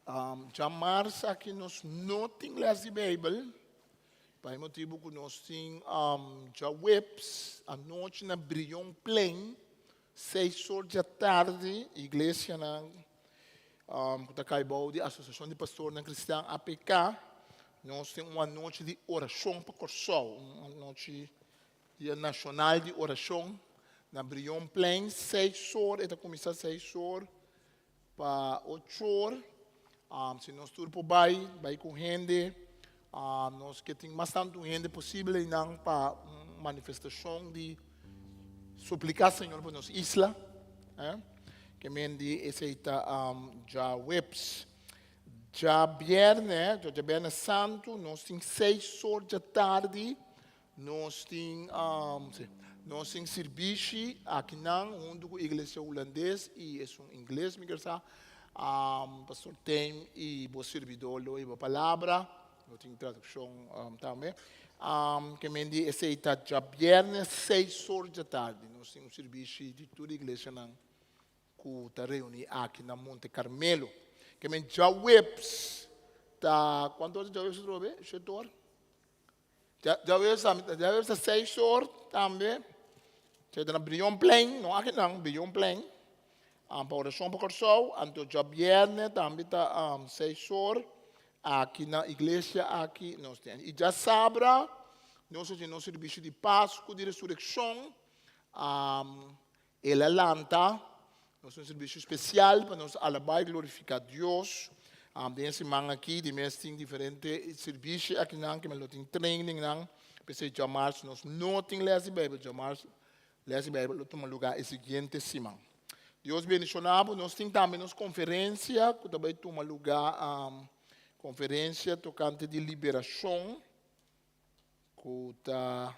Um, djamars aki nos no tin les di Beibel. Pa e motibu ku nos tin um, djaweps anochi na Brionplein, seis or djatardi, iglesianan um, ku ta kai bou di Asosiashon di Pastornan Kristian, APK, nos tin un anochi di orashon pa Kòrsou, un anochi Dia Nashonal di Orashon na Brionplein, seis or, e ta kuminsá seis or pa ocho or. Si nos tur por bai, bai ku hende. Nos ke tin mas tantu hende posibel einan pa un manifestashon di supliká Señor pa nos isla. Ke men di esei ta djaweps. Djabièrnè, djabièrnè santu, nos tin seis or djatardi Nos tin, sí, nos tin sirbishi akinan huntu ku Iglesia Hulandes i esun ingles, mi kier sa. Pastor Teim i bo sirbidó lo hiba palabra. Lo tin tradukshon tambe. Ke men di esei ta djabièrnè seis or djatardi. Nos tin un sirbishi di tur iglesianan ku ta reuní aki na Monte Carmelo. Ke men djaweps ta, kuantu ora ta djaweps atrobe? Shete or? Djaweps djaweps ta seis or tambe. Esei ta na Brionplein, no aki nan, Brionplein. Pa orashon pa Kòrsou. Anto djabièrnè tambe ta seis or aki na iglesia aki nos tin. I djasabra nos a tin nos servisio di Pasku di Resurekshon. El a lanta nos un servisio spesial pa nos alabá i glorifiká Dios. Den e siman aki di mes tin diferente servisio akinan ke lo tin trainingnan. P'esei djamars nos no tin lès di Beibel. Djamars lès di Beibel lo tuma lugá e siguiente siman. Dios bendishoná bo. Nos tin tambe nos konferensia ku ta bai tuma lugá, konferensia tokante di liberashon ku ta.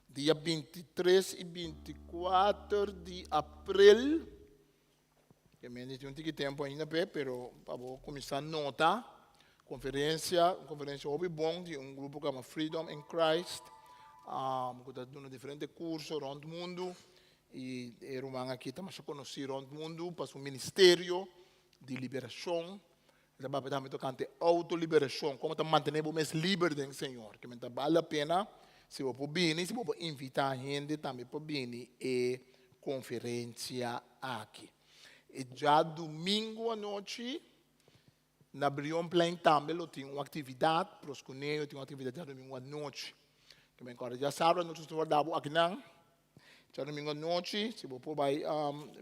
Dia 23 i 24 di april, ke mende tin un tiki tempu ainda p'e, pero pa bo kuminsá nota, konferensia, un konferensia hopi bon di un grupo ku yama Freedom in Christ, ku ta duna diferente kurso rònt mundu, i e ruman aki ta masha konosí rònt mundu pa su ministerio di liberashon. E ta papia tambe tokante autoliberashon, komo ta mantené bo mes liber den Señor. Ke men ta bal la pena si bo por bini, si bo por invitá hende tambe pa bini e konferensia aki. E djadumingu anochi na Brionplein tambe lo tin un aktividat, Proskuneo tin un aktividat djadumingu anochi. Ke men kòrda djasabra anochi nos ta warda bo akinan. Djadumingu anochi, si bo por bai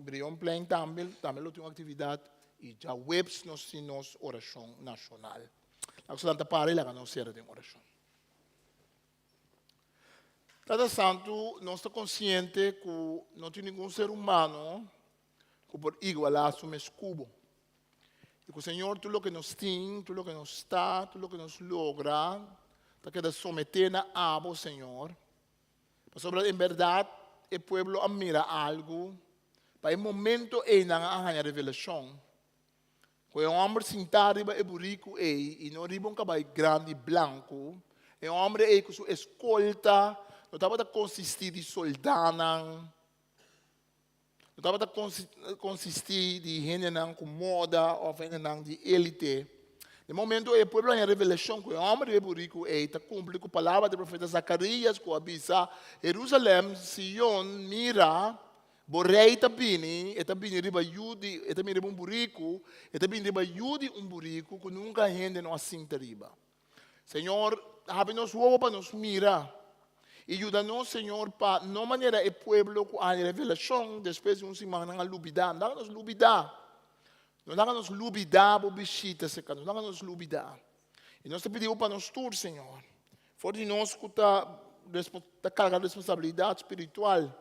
Brionplein tambe, tambe lo tin un aktividat i djaweps nos tin nos orashon nashonal. Laga nos lanta para i laga nos sera den orashon. Tata Santu, nos ta konsiente ku no tin ningun ser humano ku por igualá su mes ku bo. I ku Señor tur loke nos tin, tur loke nos ta, tur loke nos logra ta keda someté na abo, Señor. Pasobra en bèrdat e pueblo a mira algu, pa e momento ei nan a haña revelashon Ku e hòmber sintá riba e buriku ei i no riba un kabai grandi blanku, e hòmber ei ku su eskolta no tabata konsistí di soldánan, no tabata konsistí di hendenan ku moda òf hendenan di élite. Den momentu ei e pueblo a haña revelashon ku e hòmber riba e buriku ei ta kumpli ku palabra di profeta Zakarias ku a bisa, Herusalèm, Sion, mira, Bo rei ta bini, e ta bini riba yu di, e ta bini riba un buriku, e ta bini riba yu di un buriku ku nunka hende no a sinta riba. Señor, habri nos wowo pa nos mira i yuda nos, Señor, pa no manera e pueblo ku a haña revelashon despues di un siman nan a lubidá. No laga nos lubidá. No laga nos lubidá bo bishita, Señor. No laga nos lubidá. I nos ta pidi bo pa nos tur, Señor. For di nos ku ta, ta karga responsabilidat spiritual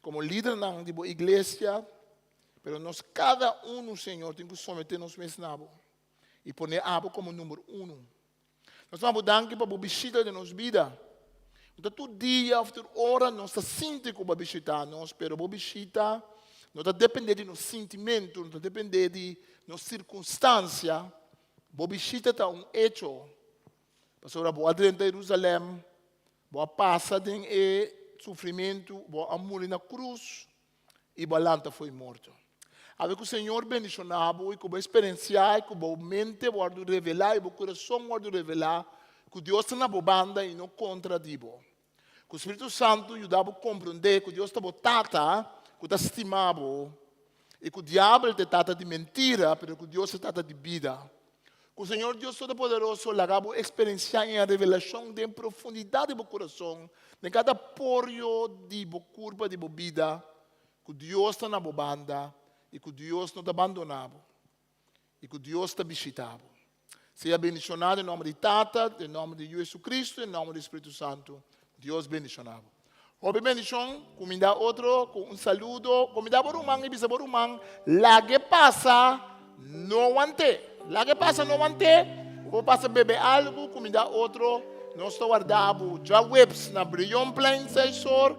komo lidernan di bo iglesia, pero nos kada unu, Señor, tin ku someté nos mes na bo i pone abo komo number unu. Nos ta bo danki pa bo bishita den nos bida. No ta tur dia òf tur ora nos ta sinti ku bo a bishitá nos, pero bo bishita no ta dependé di nos sintimentu, no ta dependé di nos sirkunstansia. Bo bishita ta un echo, pasobra bo a drenta Herusalèm, bo a pasa den e sufrimentu, bo a muri na krus i bo a lanta fo'i morto. Awe ku Señor bendishoná bo i ku bo eksperensiá i ku bo mente wòrdu revelá i bo kurason wòrdu revelá ku Dios ta na bo banda i no kontra di bo. Ku Spiritu Santu yuda bo komprondé ku Dios ta bo Tata ku ta stima bo i ku diabel ta e tata di mentira pero ku Dios ta e tata di bida. Ku Señor Dios Todopoderoso laga bo eksperensiá e revelashon den profundidat di bo kurason, den kada porio di bo kurpa, di bo bida, ku Dios ta na bo banda i ku Dios no ta bandoná bo. I ku Dios ta bishita bo. Sea bendishoná den nòmber di Tata, den nòmber di Yu Jesucristo, den nòmber di Spiritu Santu. Dios bendishoná bo. Hopi bendishon, kumindá otro ku un saludo, kumindá bo ruman i bisa bo ruman, lag'e pasa, no want'é. Lag'e pasa, no want'é. Bo por pasa bebe algu, kumindá otro. Nos ta warda bo djaweps na Brionplein seis or.